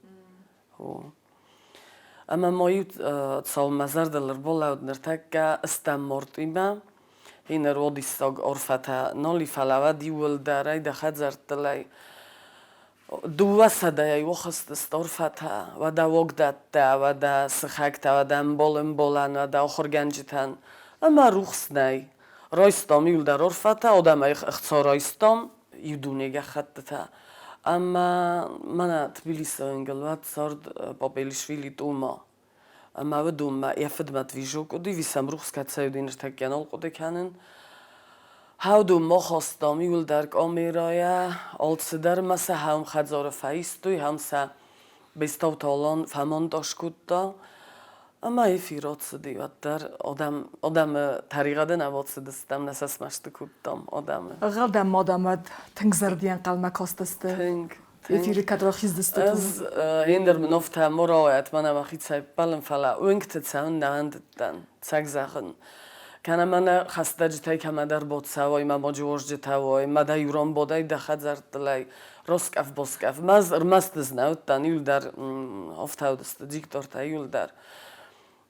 Ӕмӕ ма иу цау мӕ зӕрдыл ӕрбалӕууыд ныртӕккӕ стӕм мартъимӕ. Иннӕ родиссаг арфӕтӕ нал и, фӕлӕ уӕд иууылдӕр ӕй дӕ хӕдзӕрттылӕй дыууӕ сӕдӕйӕ охызтысты арфӕтӕ, уӕдӕ уагдӕттӕ, уӕдӕ сыхӕгтӕ, уӕдӕ ӕмбал-ӕмбалӕн, уӕдӕ ахуыргӕнджытӕн. Ӕмӕ рухс нӕй. Райстам иуылдӕр арфӕтӕ, адӕмӕй ӕхца райстам, иу дуне гӕххӕттытӕ. Ӕмӕ мӕнӕ Тбилисы уынгыл уӕд цард Папелишвили Тома. Ӕмӕ уыдонмӕ йӕ фыдмӕ движок уыди, висӕм рухс кӕцӕй уыди, ныртӕккӕ нал хъуыды кӕнын. Хӕудон ма хастам иуылдӕр къамерӕйӕ, алцыдӕр ма сӕ хӕум хӕдзары фӕистой, хӕм сӕ Бестауты Алан фӕмонтаж кодта. Ӕмӕ эфир ацыди уӕддӕр. Адӕм, адӕмы тӕригъӕды нӕ бацыдыстӕм, нӕ сӕ смӕсты кодтам адӕмы. Ӕгъгъӕл дӕм адӕм уӕд тынг зӕрдийӕ ӕнхъӕлмӕ кастысты. Тынг. Эфиры кӕд рахиздзыстут? Ӕз ӕндӕр мын офтӕ морауӕт мӕнӕ мӕхицӕй ппӕлын, фӕлӕ уынгты цӕуын нӕ ӕндыдтӕн, цӕг зӕгъын. Кӕнӕ мӕнӕ хӕстӕджытӕй кӕмӕдӕр боцӕуой, мӕ моджы уозджытӕ уой, мӕ дӕ иурон бодӕй дӕ хӕдзӕрттылӕй роскъӕф-боскъӕф. Мӕз ӕрмӕст ӕз нӕ уыдтӕн, иуылдӕр офтӕ уыдысты, диктортӕ иуылдӕр.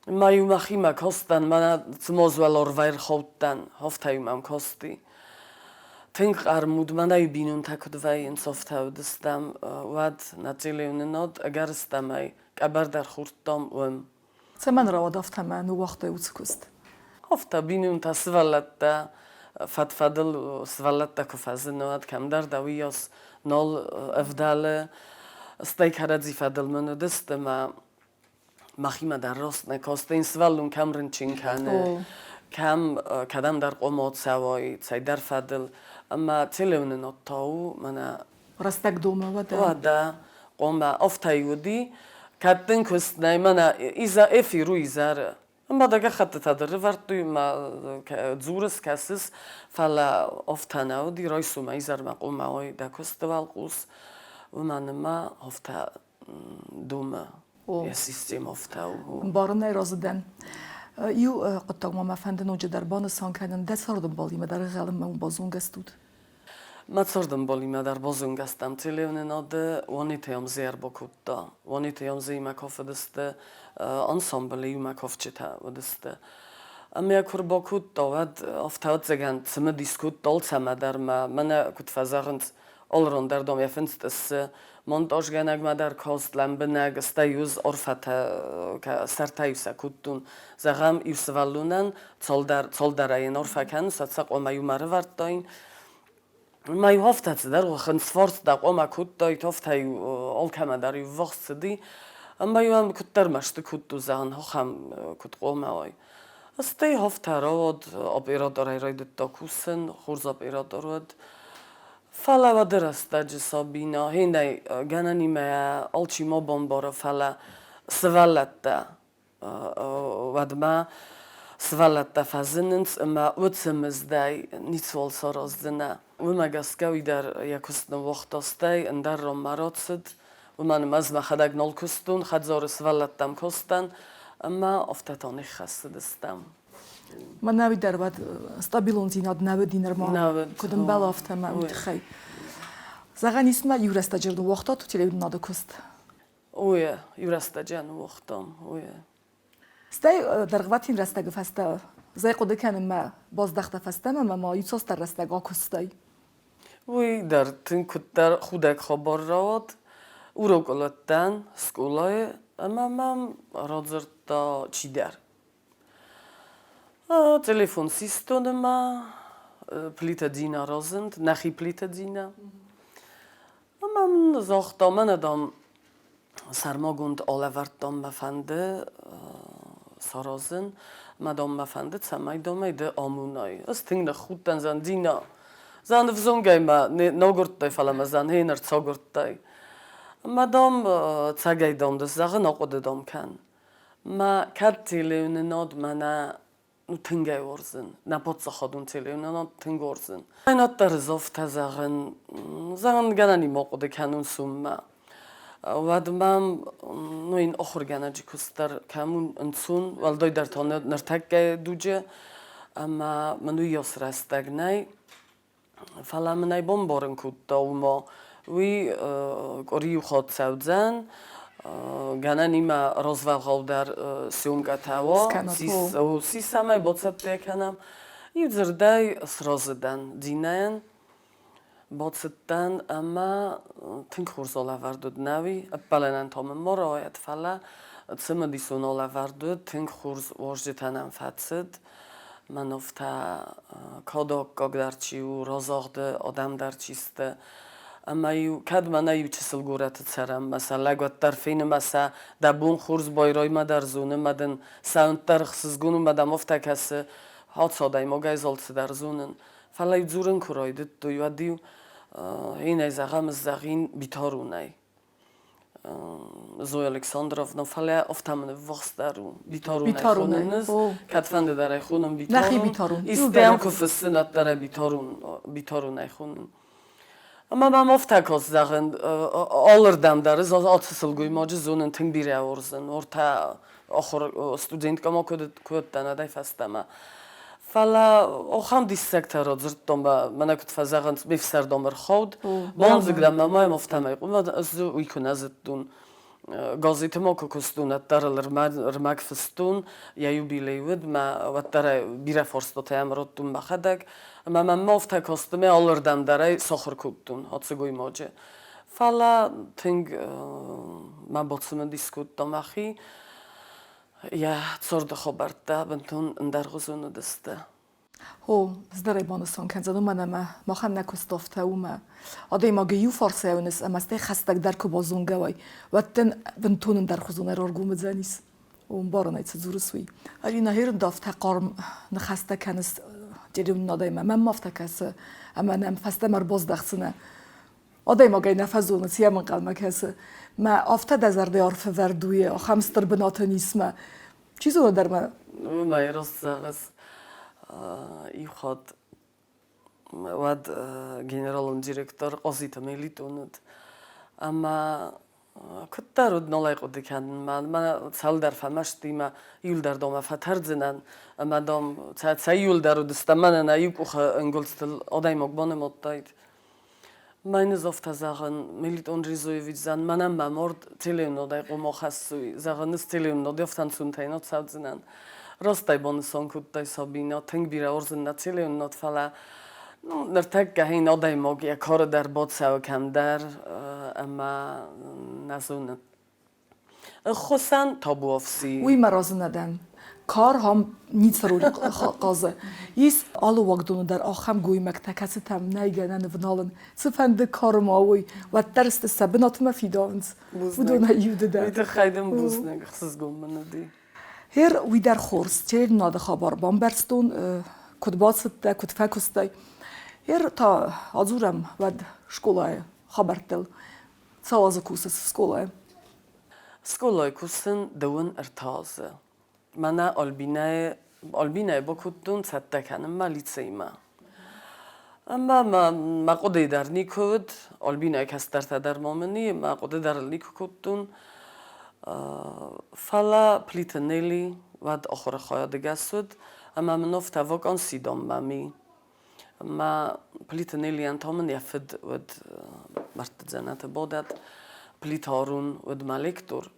Ма-иу мӕхимӕ кастӕн, мӕнӕ цыма уӕларвӕй ӕрхаудтӕн, афтӕ-иу мӕм касти. Тынг хъарм уыд, мӕнӕ-иу бинонтӕ куыд вӕййынц, афтӕ уыдыстӕм. Уӕд нӕ телеуынынад, ӕгӕрыстӕмӕй, къӕбӕр дӕр хордтам уым. Цӕмӕн рауад афтӕ мӕ ныууагътай уыцы куыст? Афтӕ, бинонтӕ, сывӕллӕттӕ, фӕд-фӕдыл сывӕллӕттӕ куы фӕзыны, уӕд кӕмдӕр дӕ уыйас нал ӕвдӕлы. Стӕй кӕрӕдзи фӕдыл мын уыдысты мӕ мӕхимӕ дӕр раст нӕ кастӕн, сывӕллон кӕм рынчын кӕны, кӕм кӕдӕмдӕр къуымы цӕуай, цӕйдӕр фӕдыл. Ӕмӕ телеуынынад та у мӕнӕ Рӕстӕг домы уӕдӕ. Уӕдӕ, хъуамӕ афтӕ уыди, кӕд дын куыст нӕй, мӕнӕ изӕ эфир у изӕры. Ӕмӕ дӕ гӕххӕттытӕ дӕр рывӕрдтой ӕмӕ дзурыс, кӕсыс, фӕлӕ афтӕ нӕ уыди, райсомӕй изӕрмӕ хъуамӕ уай дӕ куысты уӕлхъус, уымӕн ӕмӕ афтӕ домы йӕ системӕ афтӕ у. Ӕмбарынӕй разы дӕн. Иу хъуыддагмӕ мӕ фӕнды ноджыдӕр банысан кӕнын, дӕ цардӕмбалимӕ дӕр ӕгъгъӕлынмӕ базонгӕ стут? Мӕ цардӕмбалимӕ дӕр базонгӕ стӕм телеуынынады, Уанитӕ ӕмзе ӕрбакодта. Уанитӕ ӕмзеимӕ кафыдысты, ансамблы иумӕ кафджытӕ уыдысты. Ӕмӕ куы рбакодта, уӕд афтӕ ӕцӕгӕн цымыдис кодта алцӕмӕ дӕр мӕ, мӕнӕ куыд фӕзӕгъынц, алыран дӕр дам йӕ фындз тъыссы, монтажгӕнӕгмӕ дӕр каст лӕмбынӕг, стӕй ӕз арфӕтӕ сӕртӕ-иу сӕ кодтон. Зӕгъӕм, иу сывӕллонӕн цалдӕр, цалдӕрӕй йын арфӕ кӕнын, сӕ сӕ хъуамӕ иумӕ ӕрӕвӕрдтаин. Ӕмӕ-иу афтӕ цыдӕр хынцфарст хъуамӕ кодтаид, афтӕ-иу алкӕмӕ дӕр-иу ввахс цыди. Ӕмӕ-иу ӕм куыддӕр мӕсты кодтой, зӕгъын, ахӕм куыд хъуамӕ уай. Стӕй афтӕ рауад, операторӕй райдыдта кусын, хорз оператор уыд. Фӕлӕ уӕды рӕстӕджы Сабина, хинӕй гӕнӕнимӕ алчи ма бамбара, фӕлӕ сывӕллӕттӕ уӕдмӕ сывӕллӕттӕ фӕзынынц ӕмӕ уыцы мыздӕй ницыуал сараздзынӕ. Уымӕ гӕсгӕ уый дӕр йӕ куыст ныууагъта, стӕй ӕндӕр ранмӕ рацыд. Уымӕн ӕмӕ ӕз мӕхӕдӕг нал куыстон, хӕдзары сывӕллӕттӕм кастӕн ӕмӕ афтӕ та ныххӕссыдыстӕм. Мӕнӕ уый дӕр уӕд стабилондзинад нӕ уыди нырма, куыд ӕмбӕлы, афтӕ ӕмӕ уый тыххӕй. Зӕгъӕн ис ма иу рӕстӕджы ныууагътат телеуынынады куыст? Уый, иу рӕстӕджы ныууагътам, уый. Стӕй дӕргъвӕтин рӕстӕгы фӕстӕ зӕй хъуыды кӕнынмӕ баздӕхтӕ фӕстӕмӕ ӕмӕ ма иуцасдӕр рӕстӕг акуыстай. Уый дӕр тынг куыддӕр худӕг хабар рауад. Урокыл уыдтӕн скъолайы ӕмӕ мӕм радзырдта чидӕр. Телефон систон ӕмӕ Плиты Дина разынд, нӕхи Плиты Дина. Ӕмӕ мын загъта, мӕнӕ, дам, сӕрмагонд алӕвӕрдтам мӕ фӕнды саразын, мӕ, дам, мӕ фӕнды, цӕмӕй, дам, ӕй ды амонай. Ӕз тынг ныххудтӕн, зӕгъын, Дина, зӕгъын, ӕвзонгӕй мӕ не нагуырдтай, фӕлӕ мӕ, зӕгъын, гъе ныр цагуырдтай. Ӕмӕ, дам, цӕгӕй, дам, ды, зӕгъын, ахъуыды, дам, кӕн. Мӕ кӕд телеуынынад мӕнӕ ну тынгӕй уарзын. Нӕ паддзахадон телеуынынад тынг уарзын. Ӕнаддӕр афтӕ зӕгъын, зӕгъын гӕнӕн ма хъуыды кӕнун суммӕ. Уӕд мӕм ну ин ахуыргӕнӕджы куыст дӕр кӕм ӕнцон, уӕлдайдӕр та ныртӕккӕйы дуджы, ӕмӕ мын уыйас рӕстӕг нӕй. Фӕлӕ мын ӕй бамбарын кодта, ома уый къуыри иу хатт цӕудзӕн, гӕнӕнимӕ развӕлгъау дӕр съемкӕтӕ уа, цӕмӕй бацӕттӕ кӕнӕм. Иу дзырдӕй сразы дӕн Динӕйӕн, бацыдтӕн ӕмӕ тынг хорз алӕвӕрд уыд нӕуи, ӕппӕлӕнӕн та мын ма рауайӕд, фӕлӕ цымыдисон алӕвӕрд уыд, тынг хорз уазджытӕ нӕм фӕцыд. Мӕнӕ кадӕггаг дӕр чи у, разагъды адӕм дӕр чи сты. Ӕмӕ-иу кӕд мӕнӕ иу чысыл горӕты цӕрӕм, мӕ сӕ лӕг уӕддӕр фены мӕ сӕ дӕ бон хорз байраймӕ дӕр зоны, мӕ дын сӕ уынддӕр ӕхсызгон у, мӕ дӕм афтӕ кӕсы, ацы адӕймагӕй ӕз алцыдӕр зонын. Фӕлӕ-иу дзурын куы райдыдтой, уӕд-иу инӕй зӕгъӕм, ӕз зӕгъин Битарунӕй. Зоя Александровна, фӕлӕ афтӕ мын ӕввахсдӕр у. Битарунӕй хонын ӕз, кӕдфӕнды дӕр ӕй хонын Битарун. Нӕхи Битарун. Истӕм куы фыссын, уӕддӕр ӕй Битарун, Битарунӕй хонын. Ӕмӕ мӕм афтӕ каст, зӕгъын, алырдӕм дӕр ӕз ацы сылгоймаджы зонын тынг бирӕ уарзын. Ортӕ ахуыр студенткӕ ма куы уыдтӕн уӕдӕй фӕстӕмӕ. Фӕлӕ ахӕм диссӕгтӕ радзырдтон, мӕнӕ куыд фӕзӕгъынц, ме фсӕрдом ӕрхауд. Бандзыг дӕн мӕ мӕм афтӕмӕй ӕз уый куы нӕ зыдтон. Газеты ма куы куыстон, уӕддӕр ыл ӕрмӕг фыстон, йӕ юбилей уыд, мӕ уӕддӕр ӕй бирӕ фарстатӕ йӕм радтон мӕхӕдӕг. Ӕмӕ мӕм афтӕ каст, ӕмӕ алырдӕм дӕр ӕй сахуыр кодтон ацы гоймаджы. Фӕлӕ тынг мӕ бацымыдис кодта мӕхи. Йӕ царды хабӕрттӕ бынтон ӕндӕргъуызон уыдысты. О, цыдӕрӕй банысан кӕндзӕн, уымӕн ӕмӕ махӕн нӕ куыст афтӕ у ӕмӕ адӕймагы иу фарсӕй уыныс ӕмӕ стӕй хӕстӕгдӕр куы базонгӕ уай, уӕд дын бынтон ӕндӕрхуызон ӕрӕргом уыдзӕнис. О, ӕмбарын ӕй, цы дзурыс, уый. Арина, гьер афтӕ хъарм ныхӕстӕ кӕныс телеуынынадӕймӕ. Мӕнмӕ афтӕ кӕсы, ӕмӕ нӕм фӕстӕмӕ ӕрбаздӕхдзынӕ. Адӕймагӕй нӕ фӕзоны, цы йӕм ӕнхъӕлмӕ кӕсы. Мӕ афтӕ дӕ зӕрдӕ арф ӕвӕрд у, ахӕм стыр бынаты нисмӕ. Чи зоны дӕр мӕ Уымӕй раст зӕгъыс. Иу хатт уӕд генералон директор Хъазиты Мелитон уыд. Ӕмӕ куыддӕр уыд, нал ӕй хъуыды кӕнын. Мӕ цалдӕр фӕмӕстимӕ иуылдӕр домӕ фӕтӕрдзынӕн. Ӕмӕ, дам, цӕй иуылдӕр уыдыстӕм, мӕнӕ нӕ иу къухы ӕнгуылдзтыл адӕймаг банымадтаид. Мӕн афтӕ зӕгъын, Мелитон Резоевич зӕн, мӕнӕн мӕ мард телеуынадӕй хъуамӕ хӕссуй. Зӕгъын, ӕз телеуынады ӕфтӕнцунтӕй нӕ цӕудзынӕн. Растӕй банысан кодтай, Сабина, тынг бирӕ уарзын нӕ телеуынад, фӕлӕ ну, ныртӕккӕ хин адӕймаг йӕ кары дӕр бацӕуы кӕмдӕр ӕмӕ нӕ зоны. Ӕххуысӕн табуафси. Уый мӕ разы нӕ дӕн. Кар ам ницы роль хъазы. Ис алы уагдоны дӕр ахӕм гоймӕгтӕ, кӕцытӕм нӕй гӕнӕн ӕвналын. Цыфӕнды кары ма уой, уӕддӕр сты сӕ бынатмӕ фидауынц. Уыдонӕй иу ды дӕ. Уый тыххӕй дын бузныг, ӕхсызгон мын уыди. Гьер уый дӕр хорз, телеуынынады хабар бамбӕрстон, куыд бацыдтӕ, куыд фӕкуыстай. Гьер та адзурӕм уӕд скъолайы хабӕрттыл. Цал азы кусыс скъолайы? Скъолайы кусын дыууын ӕртӕ азы. Мӕнӕ Альбинӕйы Альбинӕйы бакодтон цӕттӕ кӕнынмӕ лицеймӕ. Ӕмӕ мӕ мӕ хъуыдыйы дӕр никуы уыд, Альбинӕйы кӕстӕртӕ дӕр ма мын и, мӕ хъуыды дӕр ыл никуы кодтон. Фӕлӕ Плиты Нелли уӕд ахуыры хайады гӕс уыд, ӕмӕ мын афтӕ ваканси дам мӕм и. Мӕ Плиты Неллийӕн та мын йӕ фыд уыд мӕрдты дзӕнӕты бадӕт. Плиты Арун уыд мӕ лектор.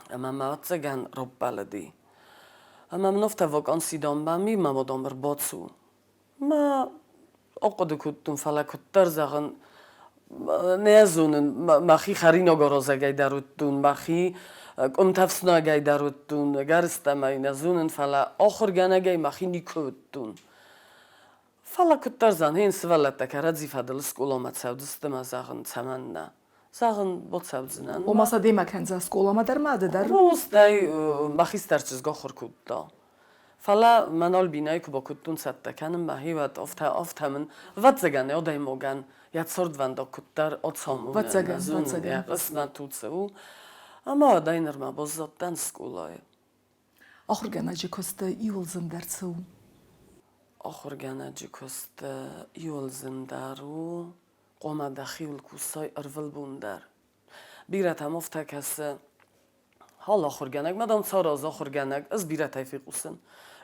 Ӕмӕ мӕ ӕвӕццӕгӕн раппӕлыди. Ӕмӕ мын афтӕ ваканси дам мӕм и, мӕ мадам ӕрбацу. Мӕ ахъуыды кодтон, фӕлӕ куыддӕр зӕгъын, нӕ зонын, мӕхи хӕринагаразӕгӕй дӕр уыдтон, мӕхи къуымтӕфснайгӕй дӕр уыдтон, ӕгӕрыстӕмӕй нӕ зонын, фӕлӕ ахуыргӕнӕгӕй мӕхи никуы уыдтон. Фӕлӕ куыддӕр зӕгъын, сывӕллӕттӕ кӕрӕдзи фӕдыл скъоламӕ цӕудзысты мӕ зӕгъын, цӕмӕннӕ. Зӕгъын, бацӕудзынӕн. Ома сӕ демӕ кӕндзӕ скъоламӕ дӕр ма ды дӕр? Стӕй мӕ хистӕр чызг ахуыр кодта. Фӕлӕ мӕн Альбинӕйы куы бакодтон цӕттӕ кӕнынмӕ, гъеуӕд афтӕ, афтӕ мын, ӕвӕццӕгӕн, адӕймагӕн йӕ цардвӕндаг куыддӕр ацамоны, Ӕвӕццӕгӕн, ӕвӕццӕгӕн. Йӕ хъысмӕт у цы у. Ӕмӕ уӕдӕй нырмӕ баззадтӕн скъолайы. Ахуыргӕнӕджы куысты иуыл зындӕр цы у? Ахуыргӕнӕджы куысты иуыл зындӕр у, хъуамӕ дӕхиуыл кусай ӕрвылбон дӕр. Бирӕтӕм афтӕ кӕсы, Алы ахуыргӕнӕг, мӕ дам сараз ахуыргӕнӕг, ӕз бирӕтӕй фехъусын.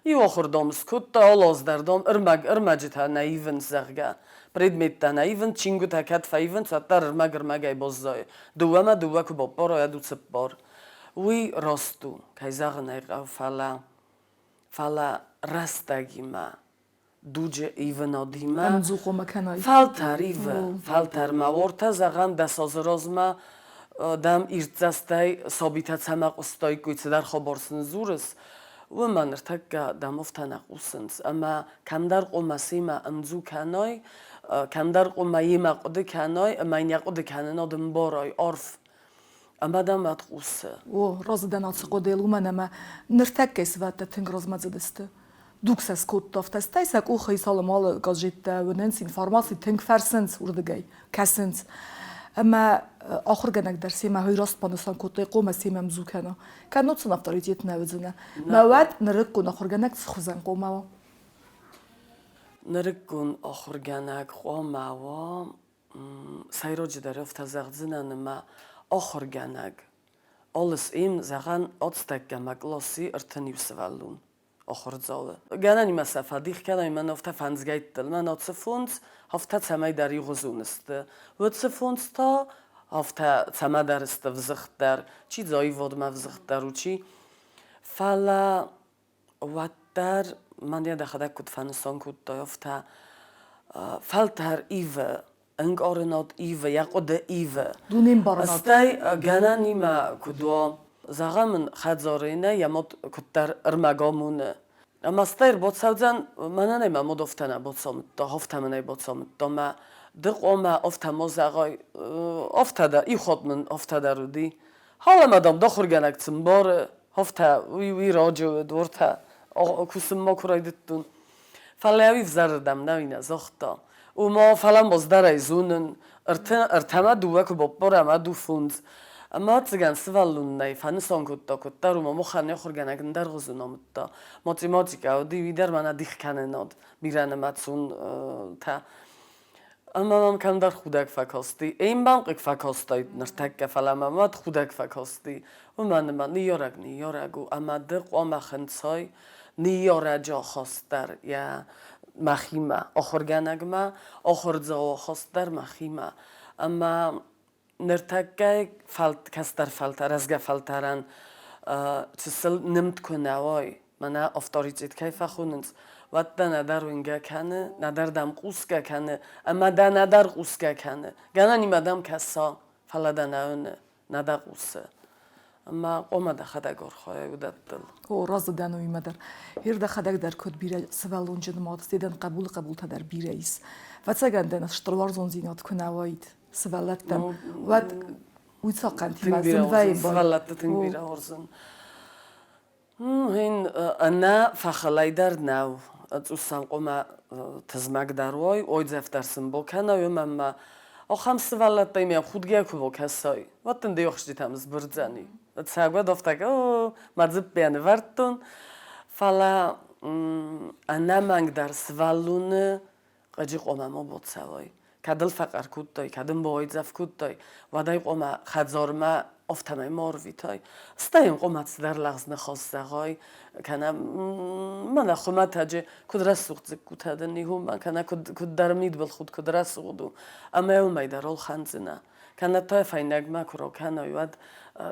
Иу ахуыр, дам, скодта, алы аз дӕр, дам, ӕрмӕг, ӕрмӕджытӕ нӕ ивынц, зӕгъгӕ. Предметтӕ нӕ ивынц, чингуытӕ кӕд фӕивынц, уӕддӕр ӕрмӕг ӕрмӕгӕй баззайы. Дыууӕмӕ дыууӕ куы баппарай, уӕд у цыппар. Уый раст у, кӕй зӕгъын ӕй хъӕуы, фӕлӕ, фӕлӕ рӕстӕгимӕ дуджы ивынадимӕ Ӕмдзухъомӕ кӕнай. Фӕлтӕр ивы, фӕлтӕрмӕ. Уортӕ, зӕгъӕм, дӕс азы размӕ дӕм ирддзӕстӕй сабитӕ цӕмӕ хъуыстаиккой, цыдӕр хабар сын дзурыс, уымӕ ныртӕккӕ дӕм афтӕ нӕ хъусынц. Ӕмӕ кӕмдӕр хъуамӕ семӕ ӕмдзу кӕнай, кӕмдӕр хъуамӕ йемӕ хъуыды кӕнай ӕмӕ йын йӕ хъуыды кӕнынад ӕмбарай арф. Ӕмӕ дӕм ӕд хъусы. О, разы дӕн ацы хъуыдыйыл, уымӕн ӕмӕ ныртӕккӕйы сывӕллӕттӕ тынг размӕдзыд сты. Дуг сӕ скодта, афтӕ стӕй сӕ къухы ис алы-малы газеттӕ, уынынц информаци, тынг фӕрсынц уырдыгӕй, кӕсынц. Ӕмӕ ахуыргӕнӕг дӕр семӕ хой раст банысан кодтой, хъуамӕ семӕ ӕмдзу кӕна. Кӕннод сын авторитет нӕ уыдзынӕ. Мӕ уӕд нырыккон ахуыргӕнӕг цы хуызӕн хъуамӕ уа? Нырыккон ахуыргӕнӕг хъуамӕ уа. Сӕйраджыдӕр афтӕ зӕгъдзынӕн, ӕмӕ ахуыргӕнӕг алыс им, зӕгъӕн, ацтӕккӕ мӕ къласи 31 сывӕллон ахуырдзауы. Гӕнӕнимӕ сӕ фӕдих кӕнай, мӕн афтӕ фӕндзгӕйттыл. Мӕн ацы фондз афтӕ цӕмӕйдӕр иугъуызон сты. Уыцы фондз та афтӕ цӕмӕдӕр сты взыгъддӕр, чи дзы аивадмӕ взыгъддӕр у, чи. Фӕлӕ уӕддӕр мӕн йӕ дӕхӕдӕг куыд фӕнысан кодтай, афтӕ фӕлтӕр ивы, ӕнкъарынад ивы, йӕ хъуыды ивы. Дунеӕмбарынад. Стӕй гӕнӕнимӕ куыд уа, зӕгъӕм ын хӕдзары нӕ йӕ мад куыддӕр ӕрмӕг амоны. Ӕмӕ стӕй ӕрбацӕудзӕн, мӕнӕн ӕй мӕ мад афтӕ нӕ бацамыдта, афтӕ мын ӕй бацамыдта, мӕ ды хъуамӕ афтӕ ма зӕгъай, афтӕ дӕр, иу хатт мын афтӕ дӕр уыди. Халӕмӕ, дам, дӕ ахуыргӕнӕг цы мбары, афтӕ уый, уый раджы уыд, уыртӕ кусынмӕ куы райдыдтон. Фӕлӕ уый ӕвзӕрырдӕм нӕ уый нӕ загъта. Ома, фӕлӕ моздӕрӕй зонын, ӕртӕмӕ дыууӕ куы баппарӕм, ӕд у фондз. Ӕмӕ ӕцӕгӕн сывӕллон нӕй, фӕнысан кодта куыддӕр, ома махӕн нӕ ахуыргӕнӕг ӕндӕргъуызон амыдта. Математикӕ уыди, уый дӕр мӕнӕ дихкӕнынад, бирӕнымӕцонтӕ. Ӕмӕ мӕм кӕмдӕр худӕг фӕкасти. Ӕмбал хъыг фӕкастаид ныртӕккӕ, фӕлӕ мӕм уӕд худӕг фӕкасти. Уымӕн ӕмӕ ныййарӕг ныййарӕг у, ӕмӕ ды хъуамӕ хынцай ныййарӕджы ахаст дӕр йӕ мӕхимӕ, ахуыргӕнӕгмӕ, ахуырдзауы ахаст дӕр мӕхимӕ. Ӕмӕ ныртӕккӕ кӕстӕр фӕлтӕр, рӕзгӕ фӕлтӕрӕн чысыл нымд куы нӕ уай, мӕнӕ авторитет кӕй фӕхонынц, уӕд дӕ нӕдӕр уынгӕ кӕны, нӕдӕр дӕм хъусгӕ кӕны, ӕмӕ дӕ нӕдӕр хъусгӕ кӕны. Гӕнӕнимӕ дӕм кӕса, фӕлӕ дӕ нӕ уыны, нӕ дӕ хъусы. Ӕмӕ хъуамӕ дӕхӕдӕг архайай уыдӕттыл. О, разы дӕн уыимӕ дӕр. Ир дӕхӕдӕг дӕр куыд бирӕ сывӕллонджын мад, дӕн хъӕбулы хъӕбултӕ дӕр бирӕ ис. Ӕвӕццӕгӕн дӕн стыр уарзондзинад куы нӕ уаид сывӕллӕттӕм, уӕд уый цахъхъӕнтимӕ зын вӕййы. Сывӕллӕтты тынг бирӕ уарзын. Ин ӕнӕ фӕхӕлӕй дӕр нӕу. Цъус хъуамӕ тызмӕг дӕр уой, ойдзӕф дӕр сын бакӕнай, уымӕн ӕмӕ ахӕм сывӕллӕттӕй мӕ худгӕ куы бакӕсай, уӕд дын де ӕхсджытӕм сбырдзӕни. Цӕгуӕд афтӕ, о, мӕ дзыппӕ нывӕрдтон. Фӕлӕ ӕнӕмӕнгдӕр сывӕллоны хъыджы хъуамӕ ма бацӕуай. Кӕд ыл фӕхъӕр кодтай, кӕд ын бауайдзӕф кодтай, уӕд ӕй хъуамӕ хӕдзармӕ афтӕмӕй ма арвитай. Стӕй йын хъуамӕ цыдӕр лӕгъз ныхас зӕгъай, кӕнӕ мӕнӕ хуымӕтӕджы куыд рӕсугъд дзыккутӕ дын и, уымӕ, кӕнӕ куыд, куыд дӕр мидбылхудт куыд рӕсугъд у, ӕмӕ уымӕй дӕр ӕлхӕндзынӕ. Кӕнӕ та фӕйнӕгмӕ куы ракӕнай, уӕд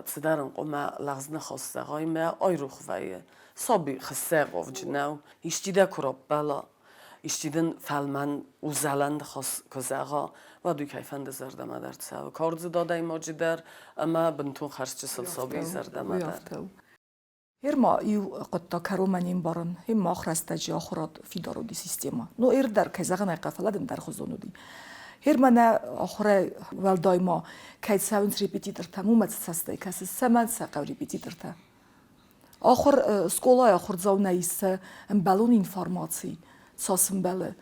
цыдӕр ын хъуамӕ лӕгъз ныхас зӕгъай, мӕ айрох вӕййы. Саби хыссӕгъовджы нӕу, исчи дӕ куы раппӕла, исчи дын фӕлмӕн узӕлӕн ныхас куы зӕгъа, уӕд уый кӕй фӕнды зӕрдӕмӕ дӕр цӕуы. Кардзыд адӕймаджы дӕр ӕмӕ бынтон хӕрзчысыл сабийы зӕрдӕмӕ дӕр. Ир ма иу хъуыддаг кӕронмӕ не мбарын, им мах рӕстӕджы ахуырад фидар уыди системӕ. Ну, ир дӕр, кӕй зӕгъын ӕй хъӕуы, фӕлӕ дын дӕргъуызон уыди. Ир мӕнӕ ахуырӕй уӕлдай ма кӕй цӕуынц репетитортӕм, уымӕ цы цӕстӕй кӕсыс, цӕмӕн сӕ хъӕуы репетитортӕ? Ахуыр скъолайы ахуырдзау нӕ исы ӕмбӕлон информаци, цас ӕмбӕлы.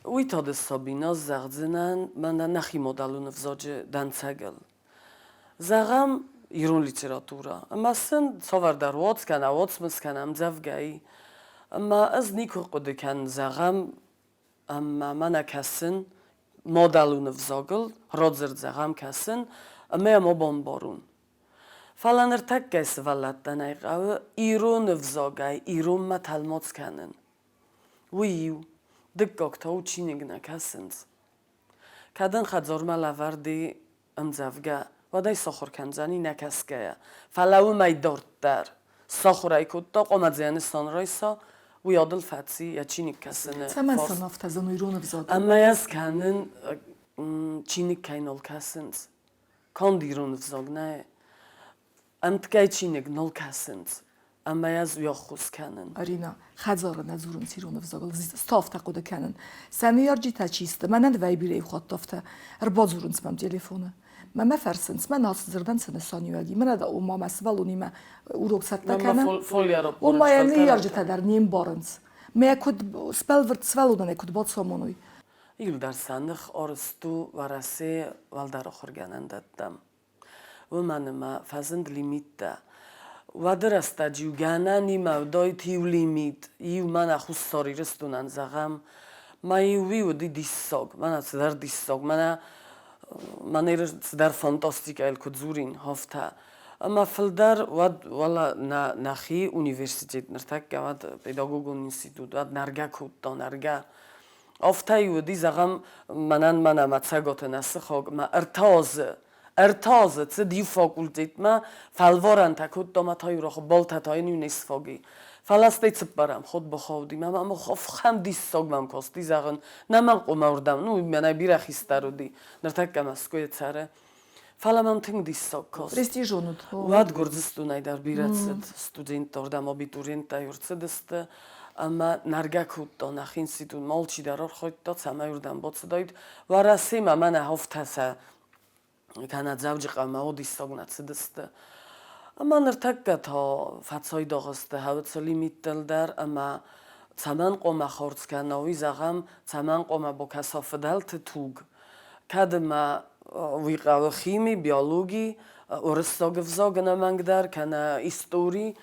Уый та ды, Сабина, зӕгъдзынӕн мӕнӕ нӕхи мадӕлон ӕвзаджы дӕнцӕгыл. Зӕгъӕм, ирон литературӕ. Ӕмӕ сын цавӕрдӕр уац кӕнӕ уацмыс кӕнӕ ӕмдзӕвгӕ и. Ӕмӕ ӕз никуы хъуыды кӕнын, зӕгъӕм, ӕмӕ мӕнӕ кӕсын мадӕлон ӕвзагыл, радзырд зӕгъӕм кӕсын, ӕмӕ йӕ ма бамбарон. Фӕлӕ ныртӕккӕ сывӕллӕттӕн ӕй хъӕуы ирон ӕвзагӕй иронмӕ тӕлмац кӕнын. Уый иу. Дыккаг та у чиныг нӕ кӕсынц. Кӕд ын хӕдзармӕ лӕвӕрд и ӕмдзӕвгӕ, уӕд ӕй сахуыр кӕндзӕни нӕ кӕсгӕйӕ. Фӕлӕ уымӕй дарддӕр сахуыр ӕй кодта, хъуамӕ дзы йӕ нысан райса, уый адыл фӕци йӕ чиныг кӕсыны Цӕмӕн сын афтӕ зын у ирон ӕвзаг? Ӕмӕ йӕ скӕнын чиныг кӕй нал кӕсынц. Канд ирон ӕвзаг нӕ, ӕмткӕй чиныг нал кӕсынц ӕмӕ ӕз уый ӕххуыс кӕнын. Арина, хӕдзары нӕ дзурынц ирон ӕвзагыл, ставтӕ хъуыды кӕнын. Сӕ ныййарджытӕ чи сты, мӕнӕн вӕййы бирӕ хатт афтӕ, ӕрбадзурынц мӕм телефоны. Мӕ мӕ фӕрсынц, мӕн ацы дзырдӕн цы нысаниуӕг и, мӕнӕ ома мӕ сывӕллонимӕ урок цӕттӕ кӕнӕм. Ома йӕ ныййарджытӕ дӕр не мбарынц. Мӕ куыд сбӕлвырд сывӕллонӕн куыд бацамоной. Иуылдӕр сӕ ных арӕзт у Уӕрӕсейы уӕлдӕр ахуыргӕнӕндӕттӕм. Уымӕн ӕмӕ фӕзынд лимиттӕ. Уӕды рӕстӕджы-иу гӕнӕн имӕ уыдаид иу лимит, иу мӕнӕ Хуссар Ирыстонӕн зӕгъӕм. Мӕ уый уыди диссаг, мӕнӕ цыдӕр диссаг, мӕнӕ мӕнӕ цыдӕр фантастикӕйыл куы дзурин, афтӕ. Ӕмӕ фылдӕр уӕд уӕлӕ нӕ нӕхи университет ныртӕккӕ уӕд педагогон институт уӕд нӕргӕ кодта, нӕргӕ. Афтӕ-иу уыди, зӕгъӕм, мӕнӕн мӕнӕ мӕ цӕгаты нӕ сыхаг, мӕ ӕртӕ азы цыд иу факультетмӕ, фӕлварӕнтӕ кодта мӕ та-иу рахы, баллтӕ та йын-иу не сфаг и. Фӕлӕ стӕй цыппӕрӕм хатт бахауди мӕ мӕм ахӕм диссаг мӕм касти, зӕгъын, нӕ мӕм хъуамӕ уырдӕм, ну, мӕнӕй бирӕ хистӕр уыди, ныртӕккӕ Мӕскуыйы цӕры. Фӕлӕ мӕм тынг диссаг каст. Престижон уыд. Уӕд Гуырдзыстонӕй дӕр бирӕ цыд студенттӕ, уырдӕм абитуриенттӕ ӕрцыдысты ӕмӕ нӕргӕ кодта нӕхи институтмӕ, алчидӕр архайдта, цӕмӕй уырдӕм бацыдаид. Уӕрӕсемӕ мӕнӕ афтӕ сӕ кӕнӕ Дзӕуджыхъӕумӕ диссаг нӕ цыдысты. Ӕмӕ ныртӕккӕ та фӕцайдагъ сты хӕуыцы лимиттыл дӕр ӕмӕ цӕмӕн хъуамӕ хардз кӕна, уый зӕгъӕм, цӕмӕн хъуамӕ бакӕса фыдӕлты туг, кӕд ӕмӕ уый хъӕуы хими, биологи, уырыссаг ӕвзаг ӕнӕмӕнгдӕр, кӕнӕ истори,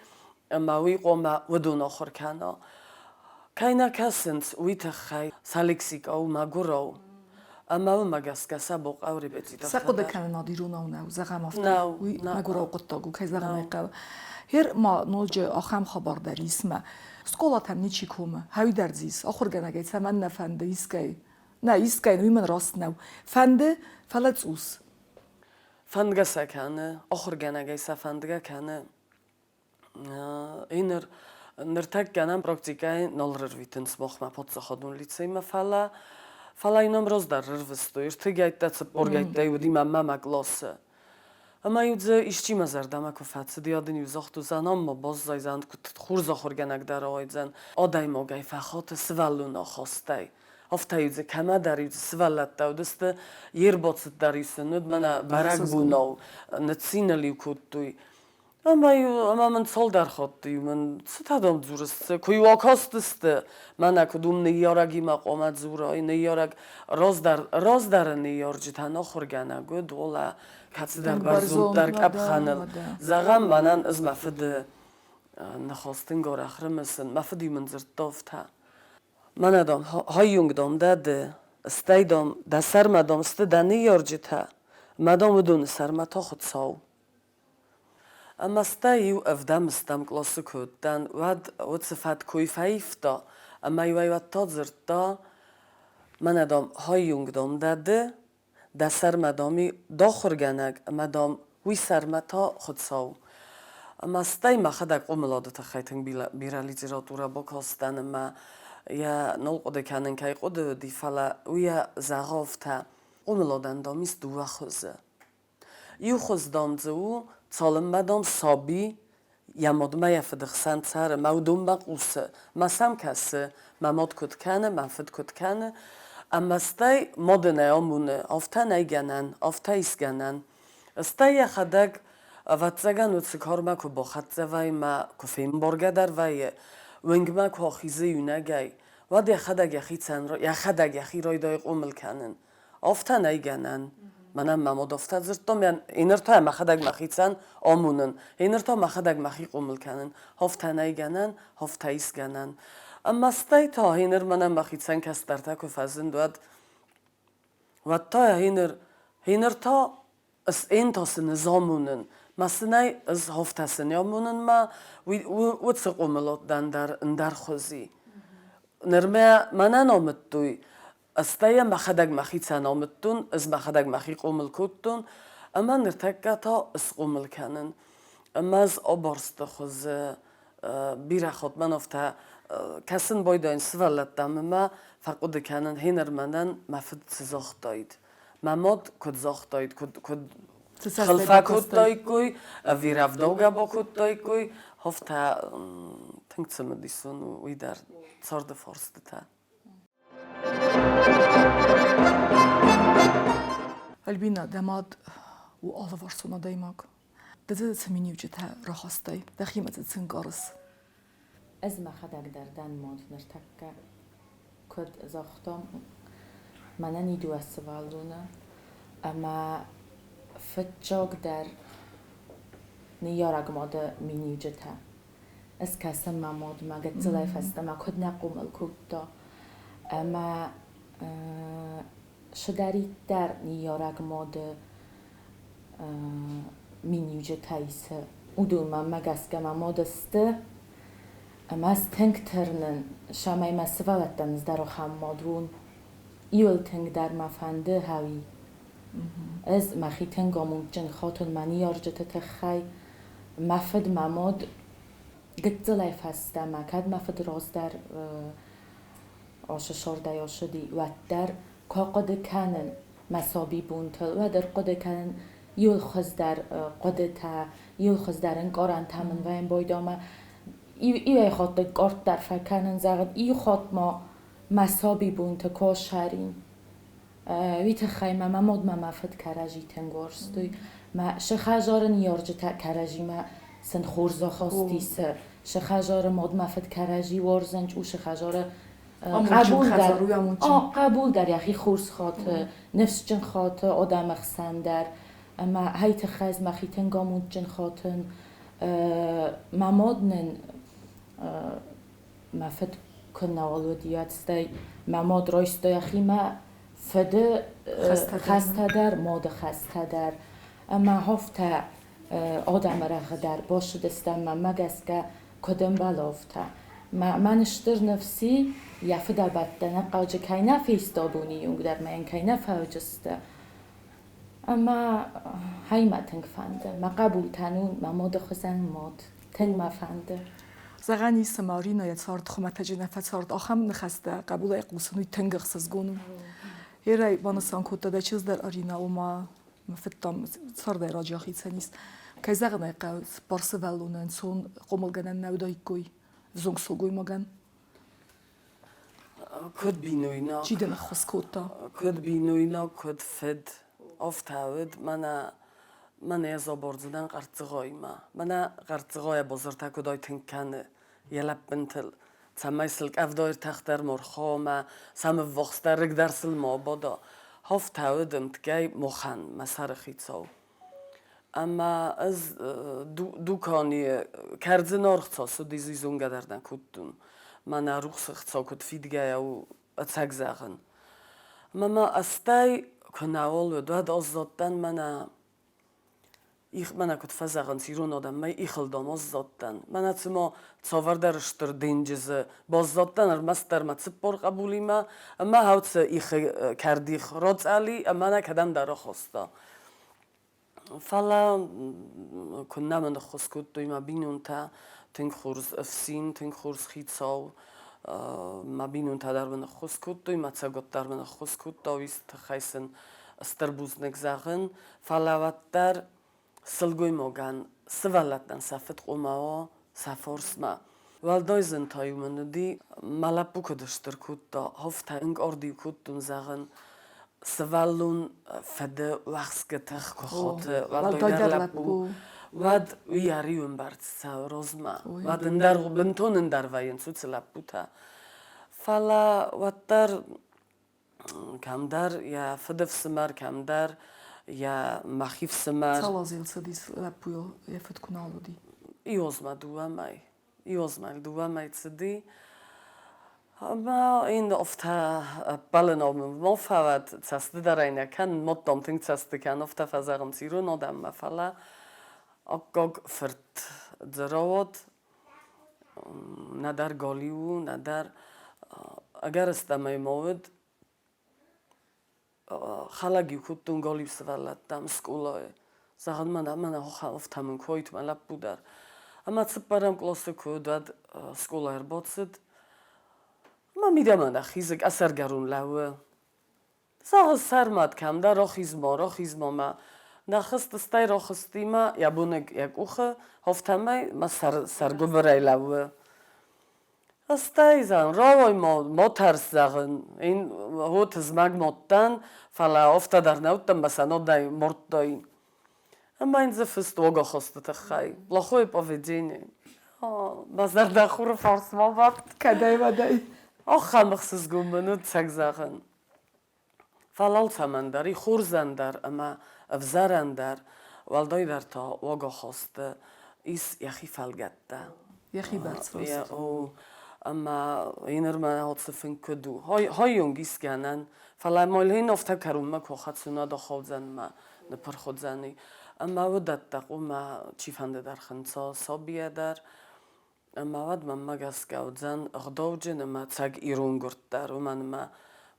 ӕмӕ уый хъуамӕ уыдон ахуыр кӕна. Кӕй нӕ кӕсынц, уый тыххӕй сӕ лексикӕ у мӕгуырау, ӕмӕ уымӕ гӕсгӕ сӕ бохъӕуы репетитортӕ Сӕ хъуыды кӕнынад иронау нӕу, зӕгъӕм афтӕ. Уый мӕгуырау хъуыддаг у, кӕй зӕгъын ӕй хъӕуы. Гьер ма ноджы ахӕм хабар дӕр ис мӕ. Скъолатӕм ничи комы, хӕуидӕр дзы ис, ахуыргӕнӕгӕй цӕмӕн нӕ фӕнды искӕй. Нӕ, искӕй, уый мын раст нӕу. Фӕнды, фӕлӕ цъус. Фӕндгӕ сӕ кӕны, ахуыргӕнӕгӕй сӕ фӕндгӕ кӕны. Иннӕ ныртӕккӕ нӕм практикӕйы нал рарвитынц махмӕ паддзахадон лицеймӕ, фӕлӕ йын ам раздӕр рарвыстой. Ӕртыгӕйттӕ, цыппоргӕйттӕй уыди мӕнмӕ мӕ къласы. Ӕмӕ-иу дзы исчи мӕ зӕрдӕмӕ куы фӕцыди, уӕд ын-иу загътон, ам ма баззайдзӕн, куыд хорз ахуыргӕнӕг дӕр ауайдзӕн. Адӕймагӕй фӕхаты сывӕллоны ахастӕй. Афтӕ-иу дзы кӕмӕдӕр-иу дзы сывӕллӕттӕ уыдысты, йе рбацыд дӕр-иу сын уыд, мӕнӕ бӕрӕгбонау ныцциныл-иу кодтой. Ӕмӕ мын цалдӕр хатты-иу мын цытӕ дам дзурыс, куы-иу акастысты, мӕнӕ куыд уым ныййарӕгимӕ хъуамӕ дзурай, ныййарӕг раздӕр, раздӕры ныййарджытӕн ахуыргӕнӕг уыд, уӕлӕ кӕцыдӕр бӕрзонддӕр къӕпхӕныл. Зӕгъӕм, мӕнӕн ӕз мӕ фыды ныхас тынг арӕх рымысын, мӕ фыд-иу мын дзырдта афтӕ. Мӕнӕ, дам, хаййонг, дам, дӕ ды, стӕй, дам, дӕ сӕрмӕ, дам, сты дӕ ныййарджытӕ, мӕ, дам, уыдоны сӕрмӕ та Хуыцау. Ӕмӕ стӕй-иу ӕвдӕм-ӕстӕм къласы куы уыдтӕн, уӕд уыцы фӕткой фӕивта, ӕмӕ-иу ӕй уӕд та дзырдта, мӕнӕ, дам, хаййонг, дам, дӕ ды, дӕ сӕрмӕ, дам, и дохуыргӕнӕг ӕмӕ, дам, уый сӕрмӕ та Хуыцау. Ӕмӕ стӕй мӕхӕдӕг хъомылады тыххӕй тынг бирӕ литературӕ бакастӕн ӕмӕ йӕ нал хъуыды кӕнын, кӕй хъуыды уыди, фӕлӕ уый йӕ зӕгъы афтӕ, хъомыладӕн, дам, ис дыууӕ хуызы. Иу хуыз, дам, дзы у, цалынмӕ, дам, саби йӕ мадмӕ йӕ фыды хсӕн цӕры, мӕ уыдонмӕ хъусы, мӕ сӕм кӕсы, мӕ мад куыд кӕны, мӕ фыд куыд кӕны, ӕмӕ стӕй мады нӕ амоны, афтӕ нӕй гӕнӕн, афтӕ ис гӕнӕн. Стӕй йӕхӕдӕг, ӕвӕццӕгӕн, уыцы кармӕ куы бахӕццӕ вӕййы мӕ куы фембаргӕдӕр вӕййы, уынгмӕ куы ахизы иунӕгӕй, уӕд йӕхӕдӕг йӕхицӕн, йӕхӕдӕг йӕхи райдайы хъомыл кӕнын. Афтӕ нӕй гӕнӕн. Мӕнӕн мӕ мад афтӕ дзырдта, иннӕ та мӕхӕдӕг мӕхицӕн амонын, иннӕ та мӕхӕдӕг мӕхи хъомыл кӕнын. Афтӕ нӕй гӕнӕн, афтӕ ис гӕнӕн. Ӕмӕ стӕй та иннӕ мӕнӕн мӕхицӕн кӕстӕртӕ куы фӕзынд, уӕд та иннӕ та ӕн та сын ӕз амонын. Мӕ сынӕй ӕз афтӕ сын амонын ма уыцы хъомылад дӕн ӕндӕр хуызи. Нырмӕ мӕнӕн амыдтой, Стӕй мӕхӕдӕг мӕхицӕн амыдтон, ӕз мӕхӕдӕг мӕхи хъомыл кодтон, ӕмӕ ныртӕккӕ та схъомыл кӕнын. Ӕмӕ ӕз абарсты хуызы бирӕ хатт мӕн афтӕ кӕсын байдайын сывӕллӕттӕм ӕмӕ фӕхъуыды кӕнын, гьеныр мӕнӕн мӕ фыд цы загътаид, мӕ мад куыд загътаид, куыд хыл фӕкодтаиккой, ӕви рӕвдаугӕ бакодтаиккой, афтӕ тынг цымыдисон у уый дӕр царды фарстытӕ. Альбина, дӕ мад у алыварсон адӕймаг. Ды дзы цы миниуджытӕ рахастай, дӕхимӕ дзы цы нкъарыс? Ӕз мӕхӕдӕг дӕр дӕн мад ныртӕккӕ. Куыд загътам, мӕнӕн и дыууӕ сывӕллоны, ӕмӕ фыццагдӕр ныййарӕг мады миниуджытӕ. Ӕз кӕсын мӕ мадмӕ гыццылӕй фӕстӕмӕ куыд нӕ хъомыл кодта. Ӕмӕ цыдӕриддӕр ныййарӕг мады миниуджытӕ исы, уыдон мӕнмӕ гӕсгӕ мӕ мад сты. Ӕмӕ ӕз тынг тырнын, цӕмӕй мӕ сывӕллӕттӕн ӕз дӕр ахӕм мад уон. Иуыл тынгдӕр мӕ фӕнды ӕви. Ӕз мӕхи тынг амондджын хатын мӕ ныййарджыты тыххӕй. Мӕ фыд, мӕ мад гыццылӕй фӕстӕмӕ, кӕд мӕ фыд раздӕр ацы сӕрдӕй ацыди, уӕддӕр куы ахъуыды кӕнын мӕ сабибонтыл, уӕд ӕрхъуыды кӕнын иуыл хуыздӕр хъуыдытӕ, иуыл хуыздӕр ӕнкъарӕнтӕ мын вӕййын байдамӕ. Иуӕй хатт къорддӕр фӕкӕнын, зӕгъын, иу хатт ма мӕ сабибонты куы асӕрин. Уый тыххӕй мӕ мӕ мадмӕ мӕ фыд кӕрӕдзи тынг уарзтой. Мӕ сыхӕзары ныййарджытӕ кӕрӕдзимӕ сын хорз ахаст исы. Сыхӕзары мад мӕ фыд кӕрӕдзи уарзынц, у сыхӕзары хъӕбул дӕр. Хъӕбул дӕр йӕхи хорз хаты, ныфсджын хаты адӕмы хсӕн дӕр. Ӕмӕ хай тыххӕй ӕз мӕхи тынг амондджын хатын. Мӕ мад нын Мӕ фыд куынӕуал уыди, уӕд стӕй мӕ мад райста йӕхимӕ фыды хӕстӕ дӕр, мады хӕстӕ дӕр. Ӕмӕ афтӕ адӕмы рӕгъы дӕр бацыдыстӕм мӕнмӕ гӕсгӕ, куыд ӕмбӕлы, афтӕ. Мӕн стыр ныфс и, йӕ фыдӕбӕттӕ нӕ хъаджы кӕй нӕ фесты абоны онг дӕр ма йын кӕй нӕ фӕуыдзысты. Ӕмӕ хай мӕ тынг фӕнды. Мӕ хъӕбултӕн у мӕ мады хуызӕн мад. Тынг мӕ фӕнды. Зӕгъӕн ис, ӕмӕ Аринӕ йӕ цард хуымӕтӕджы нӕ фӕцард. Ахӕм ныхӕстӕ хъӕбулӕй хъусын уый тынг ӕхсызгон у. Ерӕй банысан кодта дӕ чызг дӕр Аринӕ, ома мӕ фыд дам цардӕй раджы ахицӕн ис. Кӕй зӕгъын ӕй хъӕуы, цыппар сывӕллоны ӕнцон хъомылгӕнӕн нӕ уыдаиккой ӕвзонг сылгоймагӕн. Куыд бинойнаг. Чи дын ӕххуыс кодта? Куыд бинойнаг, куыд фыд. Афтӕ уыд, мӕнӕ мӕнӕ ӕз абардзынӕн хъӕрццыгъаимӕ. Мӕнӕ хъӕрццыгъайӕ базыртӕ куыд айтынг кӕны йӕ лӕппынтыл, цӕмӕй сыл къӕвдайы ртах дӕр ма рхауа ӕмӕ сӕм ӕввахсдӕр рыг дӕр сыл ма абада. Афтӕ уыд ӕмткӕй махӕн, мӕ сӕрыхицау. Ӕмӕ ӕз дуканийы кӕрдзын аргъ цыди, зонгӕ дӕр нӕ кодтон. Мӕнӕ рухсы хцау куыд фидгӕйӕ у, ӕцӕг зӕгъын. Ӕмӕ ма ӕстӕй куы нӕуал уыд, уӕд аззадтӕн мӕнӕ их мӕнӕ куыд фӕзӕгъынц ирон адӕммӕ, ихыл дам аззадтӕн. Мӕнӕ цыма цавӕрдӕр стыр денджызы баззадтӕн ӕрмӕстдӕр мӕ цыппор хъӕбулимӕ ӕмӕ хауцы ихы кӕрдих рацъӕли ӕмӕ нӕ кӕдӕмдӕр ахаста. Фӕлӕ куыннӕ мын ӕххуыс кодтой мӕ бинонтӕ, тынг хорз ӕфсин, тынг хорз хицау. Мӕ бинонтӕ дӕр мын ӕххуыс кодтой, мӕ цӕгат дӕр мын ӕххуыс кодта, уый тыххӕй сын стыр бузныг зӕгъын. Фӕлӕ уӕддӕр сылгоймагӕн сывӕллӕттӕн сӕ фыд хъуамӕ уа сӕ фарсмӕ. Уӕлдай зын та-иу мын уыди, мӕ лӕппу куыд стыр кодта, афтӕ ӕнкъард-иу кодтон, зӕгъын, сывӕллон фыды уӕхскы тых куы хоты, уӕлдайдӕр лӕппу, уӕд уый ӕриу ӕмбӕрц цӕуы розмӕ. Уӕд ӕндӕр, бынтон ӕндӕр вӕййынц уыцы лӕппутӕ. Фӕлӕ уӕддӕр кӕмдӕр йӕ фыдыфсымӕр, кӕмдӕр йӕ мӕхи фсымӕр. Цал азы цыдис лӕппуйыл йӕ фыд куы нал уыди? Иозмӕ дыууӕ мӕй. Иозмӕ дыууӕ мӕй цыди. Ӕмӕ ин афтӕ ӕппӕлын ма фӕуӕд, цӕсты дӕр ӕй нӕ кӕнын, мадтам тынг цӕсты кӕн, афтӕ фӕзӕгъынц ирон адӕммӕ, фӕлӕ аккаг фырт дзы рауад, нӕдӕр галиу у, нӕдӕр ӕгӕрыстӕмӕй ма уыд. Хӕлӕг-иу кодтон галиу сывӕллӕттӕм скъолайы. Зӕгъын, мӕнӕ, мӕнӕ афтӕ мын куы уаид мӕ лӕппу дӕр. Ӕмӕ цыппӕрӕм къласы куы уыд, уӕд скъолайы ӕрбацыд. Ӕмӕ мидӕмӕ нӕ хизы, къӕсӕргӕрон лӕууы. Зӕгъы, сӕрмӕт кӕмдӕр рахиз-ма, рахиз-ма мӕ. Нӕ хызтыстӕй рахызтимӕ йӕ боныг йӕ къухы, афтӕмӕй мӕ сӕр, сӕргуыбырӕй лӕууы. Стӕй, зӕгъын, рауай ма, ма тӕрс, зӕгъын, ин хо тызмӕг ма уыдтӕн, фӕлӕ афтӕ дӕр нӕ уыдтӕн, мӕ сӕ нодӕй мардтай. Ӕмӕ йын дзы фыст уагахасты тыххӕй, плохое поведение. Мӕ зӕрдӕ хуры фарсмӕ бадт. Кӕдӕй-уӕдӕй. Ахӕм ӕхсызгон мын уыд, цӕг зӕгъын. Фӕлӕ алцӕмӕн дӕр, и хорзӕн дӕр ӕмӕ ӕвзӕрӕн дӕр, уӕлдайдӕр та уагахасты ис йӕхи фӕлгӕттӕ. Йӕхи бӕрц рост. О, Ӕмӕ иннӕ мӕ ацы фынг куыд у? Хоййонг искӕнӕн, фӕлӕ молин афтӕ кӕронмӕ куы хӕцуна дахаудзӕн мӕ ныппырх уыдзӕни. Ӕмӕ уыдӕттӕ хъуамӕ чифӕнды дӕр хынца сабийӕ дӕр. Ӕмӕ уӕд мӕнмӕ гӕсгӕ уыдзӕн ӕгъдауджын ӕмӕ ӕцӕг ирон гуырд дӕр, уымӕн ӕмӕ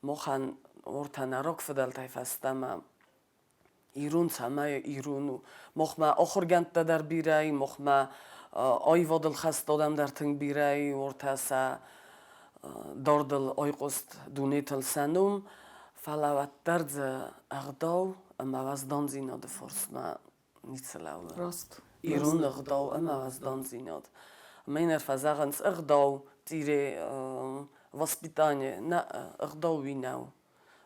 махӕн уартӕ нӕ рагфыдӕлтӕй фӕстӕмӕ ирон цӕмӕй ирон у. Махмӕ ахуыргӕндтӕ дӕр бирӕ и, махмӕ аивадыл хӕст адӕм дӕр тынг бирӕ и, уартӕ сӕ дардыл айхъуыст дунетыл сӕ ном, фӕлӕ уӕддӕр дзы ӕгъдау ӕмӕ уӕздандзинады фарсмӕ ницы лӕууы. Раст. Ирон ӕгъдау ӕмӕ уӕздандзинад. Ӕмӕ йын ӕрфӕзӕгъынц ӕгъдау, тире воспитание, нӕ ӕгъдау уый нӕу.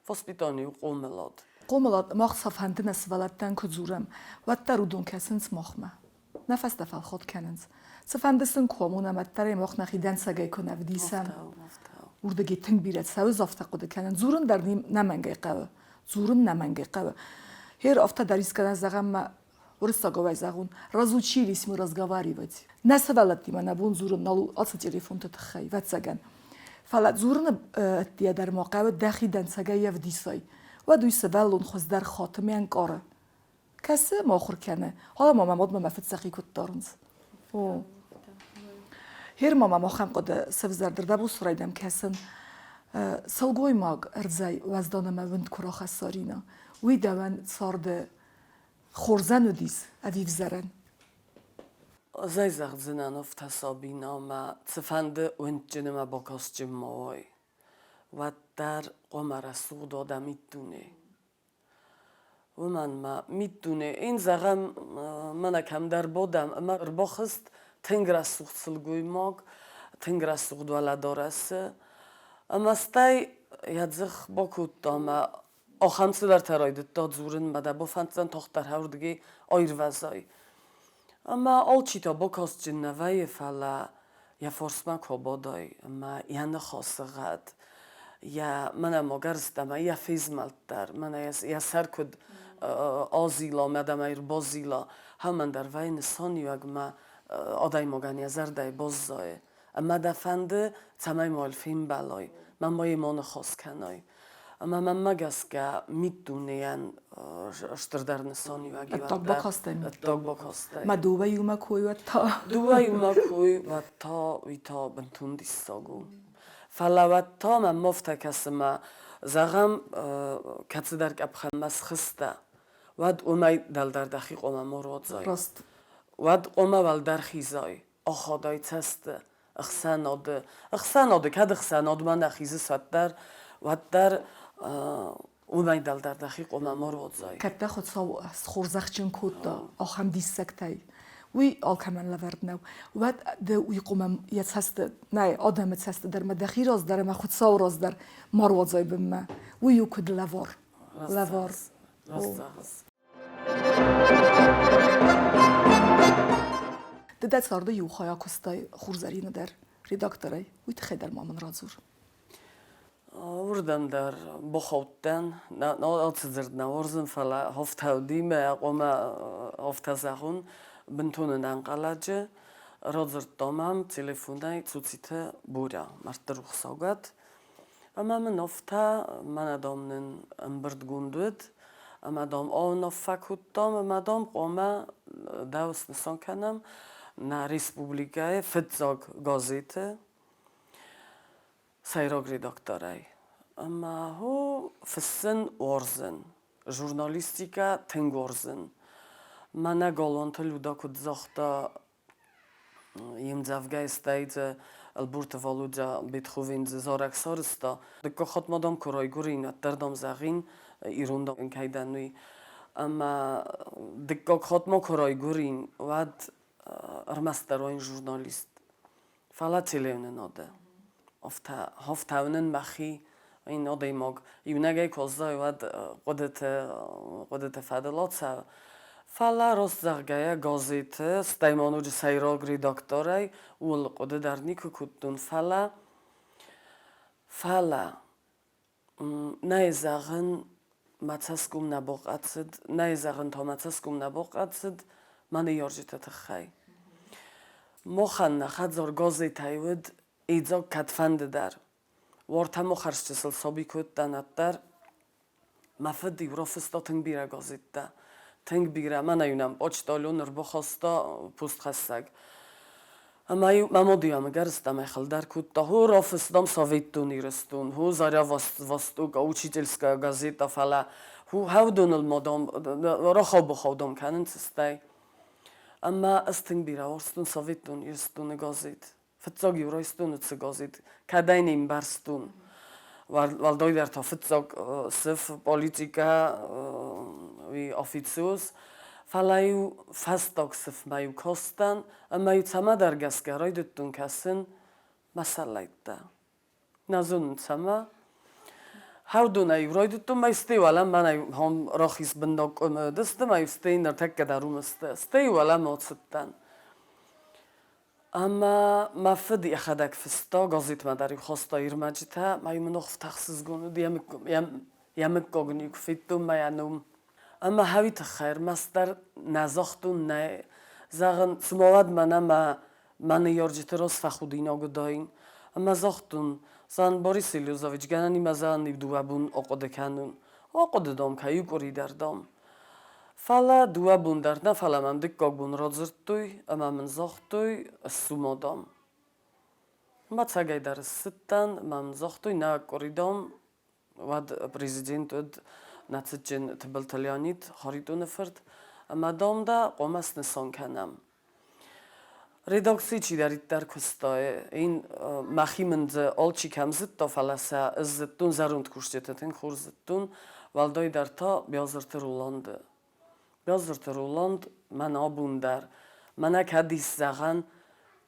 Воспитание у хъомылад. Хъомылад мах цӕфӕнды нӕ сывӕллӕттӕн куы дзурӕм, уӕддӕр уыдон кӕсынц махмӕ. Нӕ фӕстӕ фӕлхатт кӕнынц. Цыфӕнды сын куы амонӕм, уӕддӕр ӕй мах нӕхи дӕнцӕгӕй куы нӕ вдисӕм. Уырдыгӕй тынг бирӕ цӕуы афтӕ хъуыды кӕнын. Дзурын дӕр нӕмӕнгӕй хъӕуы. Дзурын нӕмӕнгӕй хъӕуы. Гьер афтӕ дӕр искӕнӕ зӕгъӕм мӕ уырыссагау зӕгъун, разучились мы разговаривать. Нӕ сывӕллӕттимӕ нӕ бон дзурын нал у ацы телефонты тыххӕй, ӕвӕццӕгӕн. Фӕлӕ дзурыны ӕддейӕ дӕр ма хъӕуы дӕхи дӕнцӕгӕй ӕвдисай. Уӕд уый сывӕллон хуыздӕр хаты ме нкъары. Кӕсы ма ахуыр кӕны, ала ма мӕ мадмӕ мӕ фыд сӕхи куыд дарынц. О. Гьер ма мӕм ахӕм хъуыды сӕвзӕрд, ӕрдӕбосурӕй дӕм кӕсын. Сылгоймаг ӕрдзӕй уӕздан ӕмӕ уынд куы рахӕсса Рина, уый дӕуӕн царды хорзӕн уыдис ӕви взӕрӕн? Ӕз ӕй зӕгъдзынӕн афтӕ Сабина ӕмӕ цыфӕнды уындджын ӕмӕ бакастджын ма уай, уӕддӕр хъуамӕ рӕсугъд уа дӕ миддуне. Уымӕн ма миддуне, ин зӕгъӕм, мӕнӕ кӕмдӕр бадӕм ӕмӕ ӕрбахызт тынг рӕсугъд сылгоймаг, тынг рӕсугъд уӕлӕдарӕсы. Ӕмӕ стӕй йӕ дзых бакодта ӕмӕ ахӕм цыдӕртӕ райдыдта дзурын, мӕ дӕ бафӕнддзӕн тагъддӕр ардыгӕй аирвӕзай. Ӕмӕ алчи та бакастджын нӕ вӕййы, фӕлӕ йӕ фарсмӕ куы абадай ӕмӕ йӕ ныхасы гъӕд, йӕ мӕнӕ ма гӕрзтӕ ӕмӕ йӕ фезмӕлд дӕр, мӕнӕ йӕ сӕр куыд азила ӕмӕ дӕм ӕрбазила, хӕмӕн дӕр вӕййы нысаниуӕг ӕмӕ адӕймагӕн йӕ зӕрдӕйы баззайы. Ӕмӕ дӕ фӕнды, цӕмӕй ма йыл фембӕлай, ма ма йемӕ аныхас кӕнай. Ӕмӕ мӕнмӕ гӕсгӕ миддунейӕн стырдӕр нысаниуӕг Ӕддаг бакастӕй. Ӕддаг бакастӕй. Мӕ дыууӕ иумӕ кой уӕд та? Дыууӕ иумӕ кой уӕд та уый та бынтон диссаг у. Фӕлӕ уӕд та мӕм афтӕ кӕсы мӕ, зӕгъӕм, кӕцыдӕр къӕпхӕнмӕ схызтӕ, уӕд уымӕй дӕлдӕр дӕхи хъуамӕ ма руадзай. Раст. Уӕд хъуамӕ уӕлдӕр хизай. Аходай цӕсты, ӕхсӕнады. Ӕхсӕнады, кӕд ӕхсӕнадмӕ нӕ хизыс, уӕддӕр, уӕддӕр уымӕй дӕлдӕр дӕхи хъуамӕ ма руадзай. Кӕд дӕ Хуыцау схорзӕхджын кодта ахӕм диссӕгтӕй, уый алкӕмӕн лӕвӕрд нӕу, уӕд ды уый хъуамӕ йӕ цӕсты, нӕй, адӕмы цӕсты дӕр ӕмӕ дӕхи раз дӕр ӕмӕ Хуыцауы раз дӕр ма руадзай бынмӕ. Уый у куыд лӕвар. Лӕвар. Раст зӕгъыс. Ды дӕ царды иу хай акуыстай Хурзӕрины дӕр редакторӕй. Уый тыххӕй дӕр ма мын радзур. Уырдӕм дӕр бахаудтӕн. Ацы дзырд нӕ уарзын, фӕлӕ хофтӕудимӕ хъуамӕ афтӕ зӕгъон, бынтон ӕнӕнхъӕлӕджы радзырдта мӕм телефонӕй Цуциты Боря, мӕрдты рухсагад. Ӕмӕ мын афтӕ, мӕнӕ, дам, нын ӕмбырдгонд уыд, ӕмӕ, дам, ауынаффӕ кодтам, ӕмӕ, дам, хъуамӕ дӕу снысан кӕнӕм нӕ республикӕйы фыццаг газеты сӕйраг редакторӕй. Ӕмӕ хо фыссын уарзын, журналистикӕ тынг уарзын. Мӕнӕ Галуанты Люда куыд загъта, Йе мдзӕвгӕйы стӕй дзы Ӕлборты Валодя Бетховен дзы зарӕг сарӕзта. Дыккаг хатт ма, дам, куы райгуырин, уӕддӕр, дам, зӕгъин, ирон, дам, кӕй дӕн, уый. Ӕмӕ дыккаг хатт ма куы райгуырин, уӕд ӕрмӕстдӕр уаин журналист. Фӕлӕ телеуынынады. Афтӕ, афтӕ уынын мӕхи ин адӕймаг иунӕгӕй куы аззайы, уӕд хъуыдыты, хъуыдыты фӕдыл ацӕуы. Фӕлӕ, раст зӕгъгӕйӕ, газеты, стӕй ма ноджы сӕйраг редакторӕй ууыл хъуыды дӕр никуы кодтон, фӕлӕ, фӕлӕ нӕй зӕгъын, мӕ цӕсгом нӕ бахъӕцыд, нӕй зӕгъын та мӕ цӕсгом нӕ бахъӕцыд мӕ ныййарджыты тыххӕй. Махӕн нӕ хӕдзар газетӕй уыд. Идзаг кӕдфӕнды дӕр. Уартӕ ма хӕрзчысыл саби куы уыдтӕн, уӕддӕр мӕ фыд-иу рафыста тынг бирӕ газеттӕ. Тынг бирӕ. Мӕнӕ-иу нӕм почтальон ӕрбахаста постхӕссӕг. Ӕмӕ-иу мӕ мад-иу ӕм ӕгӕрыстӕмӕй хылдӕр кодта: Хо, рафыстам Советон Ирыстон, хо, Заря Востока, Учительская газета, фӕлӕ хо, хӕвдоныл ма, дам, рахау-бахау, дам, кӕнынц, стӕй. Ӕмӕ ӕз тынг бирӕ уарзтон Советон Ирыстоны газет. Фыццаг-иу райстон уыцы газет, кӕд ӕй не мбӕрстон. Уӕлдайдӕр та фыццаг сыф, политикӕ, уый официоз. Фӕлӕ-иу фӕстаг сыфмӕ-иу кастӕн ӕмӕ-иу цӕмӕдӕр гӕсгӕ райдыдтон кӕсын мӕсӕллӕйттӕ. Нӕ зонын цӕмӕ. Хӕрдонӕй-иу райдыдтон мӕ стӕй уӕлӕ мӕнӕй хом рахиз быннаг къуымы уыдысты, мӕ стӕй ныртӕккӕ дӕр уым сты. Стӕй уӕлӕмӕ ацыдтӕн. Ӕмӕ мӕ фыд йӕхӕдӕг фыста, газетмӕ дӕр-иу хаста ӕрмӕджытӕ, мӕ-иу мын охфтӕ ӕхсызгон уыд, йӕ мыггаг ын-иу куы федтон мӕ йӕ ном. Ӕмӕ хӕуи тыххӕй ӕрмӕстдӕр нӕ загътон, нӕ, зӕгъын, цыма уӕд мӕнӕ мӕ мӕ ныййарджыты раз фӕхудинаг уыдаин. Ӕмӕ загътон, зӕгъын, Борис Елюзович, гӕнӕн и мӕ зӕгъын иу дыууӕ бон ахъуыды кӕнун. Ахъуыды, дам, кӕ, иу къуыри дӕр, дам. Фӕлӕ дыууӕ бон дӕр нӕ, фӕлӕ мӕм дыккаг бон радзырдтой ӕмӕ мын загътой, ссу ма, дам. Мӕ цӕгӕйдӕр ссыдтӕн, мӕ мын загътой, нӕ къуыри, дам, уӕд президент уыд нӕ цытджын Тыбылты Леонид Харитоны фырт, ӕмӕ, дам, дӕ хъуамӕ снысан кӕнӕм. Редакцийы чидӕриддӕр куыста, ин мӕхи мын дзы алчи кӕм зыдта, фӕлӕ сӕ ӕз зыдтон зӕронд кусджыты тынг хорз зыдтон, уӕлдайдӕр та Биазырты Роланды. Биазырты Роланд мӕн абон дӕр, мӕнӕ кӕд ис зӕгъӕн,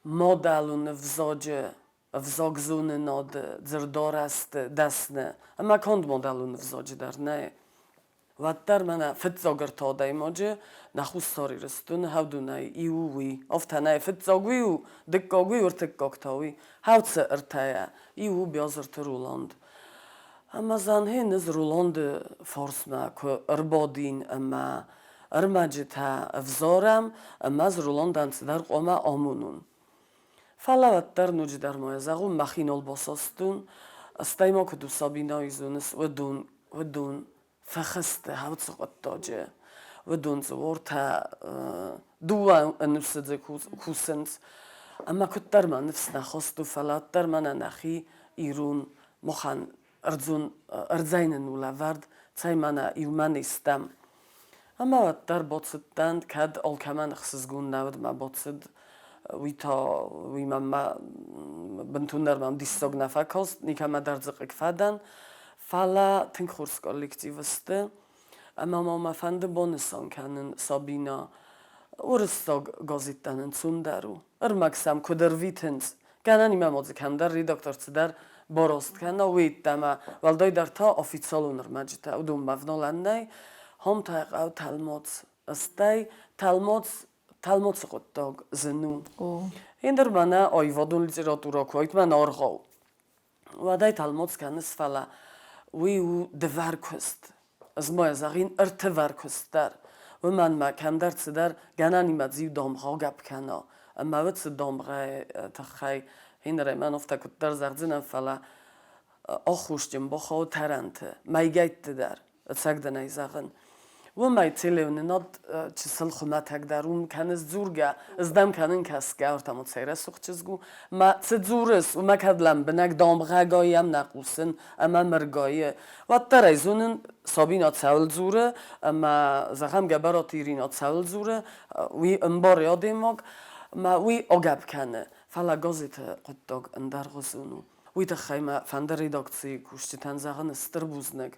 мадӕлон ӕвзаджы ӕвзагзонынады дзырдарӕзты дӕсны ӕмӕ конд мадӕлон ӕвзаджы дӕр нӕй. Уӕддӕр мӕнӕ фыццаг ӕртӕ адӕймаджы нӕ Хуссар Ирыстоны хӕвдунӕй иу уый. Афтӕ нӕй, фыццаг уый у, дыккаг уый, ӕртыккаг та уый. Хӕвцы ӕртӕйӕ иу у Биазырты Роланд. Ӕмӕ Занхе низ Роланды фарсмӕ куы ӕрбадин ӕмӕ ӕрмӕджытӕ ӕвзарӕм, ӕмӕ ӕз Роландӕн цыдӕр хъуамӕ амонон. Фӕлӕ уӕддӕр ноджыдӕр ма зӕгъон, мӕхи нал басастон, стӕй ма куыд у Сабинӕйы зоныс, уыдон, уыдон фӕхӕсты хӕлцы хъуыддаджы. Уыдон дзы уортӕ дыууӕ ӕнусы дзы кусынц. Ӕмӕ куыддӕр мӕ ныфс нӕ хосту, фӕлӕ уӕддӕр мӕнӕ нӕхи ирон махӕн ӕрдзон ӕрдзӕй нын у лӕвӕрд, цӕй мӕнӕ иумӕ не стӕм. Ӕмӕ уӕддӕр бацыдтӕн, кӕд алкӕмӕн ӕхсызгон нӕ уыд мӕ бацыд, уый та уый мӕм бынтондӕр мӕм диссаг нӕ фӕкаст, никӕмӕ дӕр дзы хъыг фӕдӕн, фӕлӕ тынг хорз коллектив сты. Ӕмӕ ма мӕ фӕнды банысан кӕнын, Сабина, уырыссаг газеттӕн ӕнцондӕр у. Ӕрмӕг сӕм куыд ӕрвитынц, гӕнӕн имӕ ма дзы кӕмдӕр редактор цыдӕр бараст кӕна, уый йеддӕмӕ, уӕлдайдӕр та официалон ӕрмӕджытӕ, уыдонмӕ ӕвналӕн нӕй. Хом та хъӕуы тӕлмац. Стӕй тӕлмац тӕлмацы хъуыддаг зын у. Ендӕр мӕнӕ аивадон литературӕ куы уайд, мӕнӕ аргъау. Уӕдӕй тӕлмац кӕныс, фӕлӕ уый у дывӕр куыст. Ӕз ма йӕ зӕгъин ӕртывӕр куыст дӕр. Уымӕн ма кӕмдӕр цыдӕр гӕнӕнимӕ дзиу дамгъӕ гӕпп кӕна. Ӕмӕ уыцы дамгъӕйы тыххӕй хинырӕй мӕн афтӕ куыддӕр зӕгъдзынӕн, фӕлӕ аххосджын бахауы тӕрӕнты, мӕйгӕйтты дӕр. Ӕцӕг дын ӕй зӕгъын. Уымӕй телеуынынад чысыл хуымӕтӕгдӕр уым кӕныс дзургӕ, ӕз дӕм кӕнын кӕсгӕ, ӕртӕ цӕй рӕсугъд чызг у. Ма цы дзурыс, уымӕ кӕд лӕмбынӕг дамгъӕгай йӕм нӕ хъусын ӕмӕ мыргайы, уӕддӕр ӕй зонын, Сабина цӕуыл дзуры ӕмӕ, зӕгъӕм, Гӕбӕраты Ирина цӕуыл дзуры, уый ӕмбары адӕймаг, ӕмӕ уый агӕпп кӕны. Фӕлӕ газеты хъуыддаг ӕндӕргъуызон у. Уый тыххӕй мӕ фӕнды редакцийы кусджытӕн зӕгъын стыр бузныг.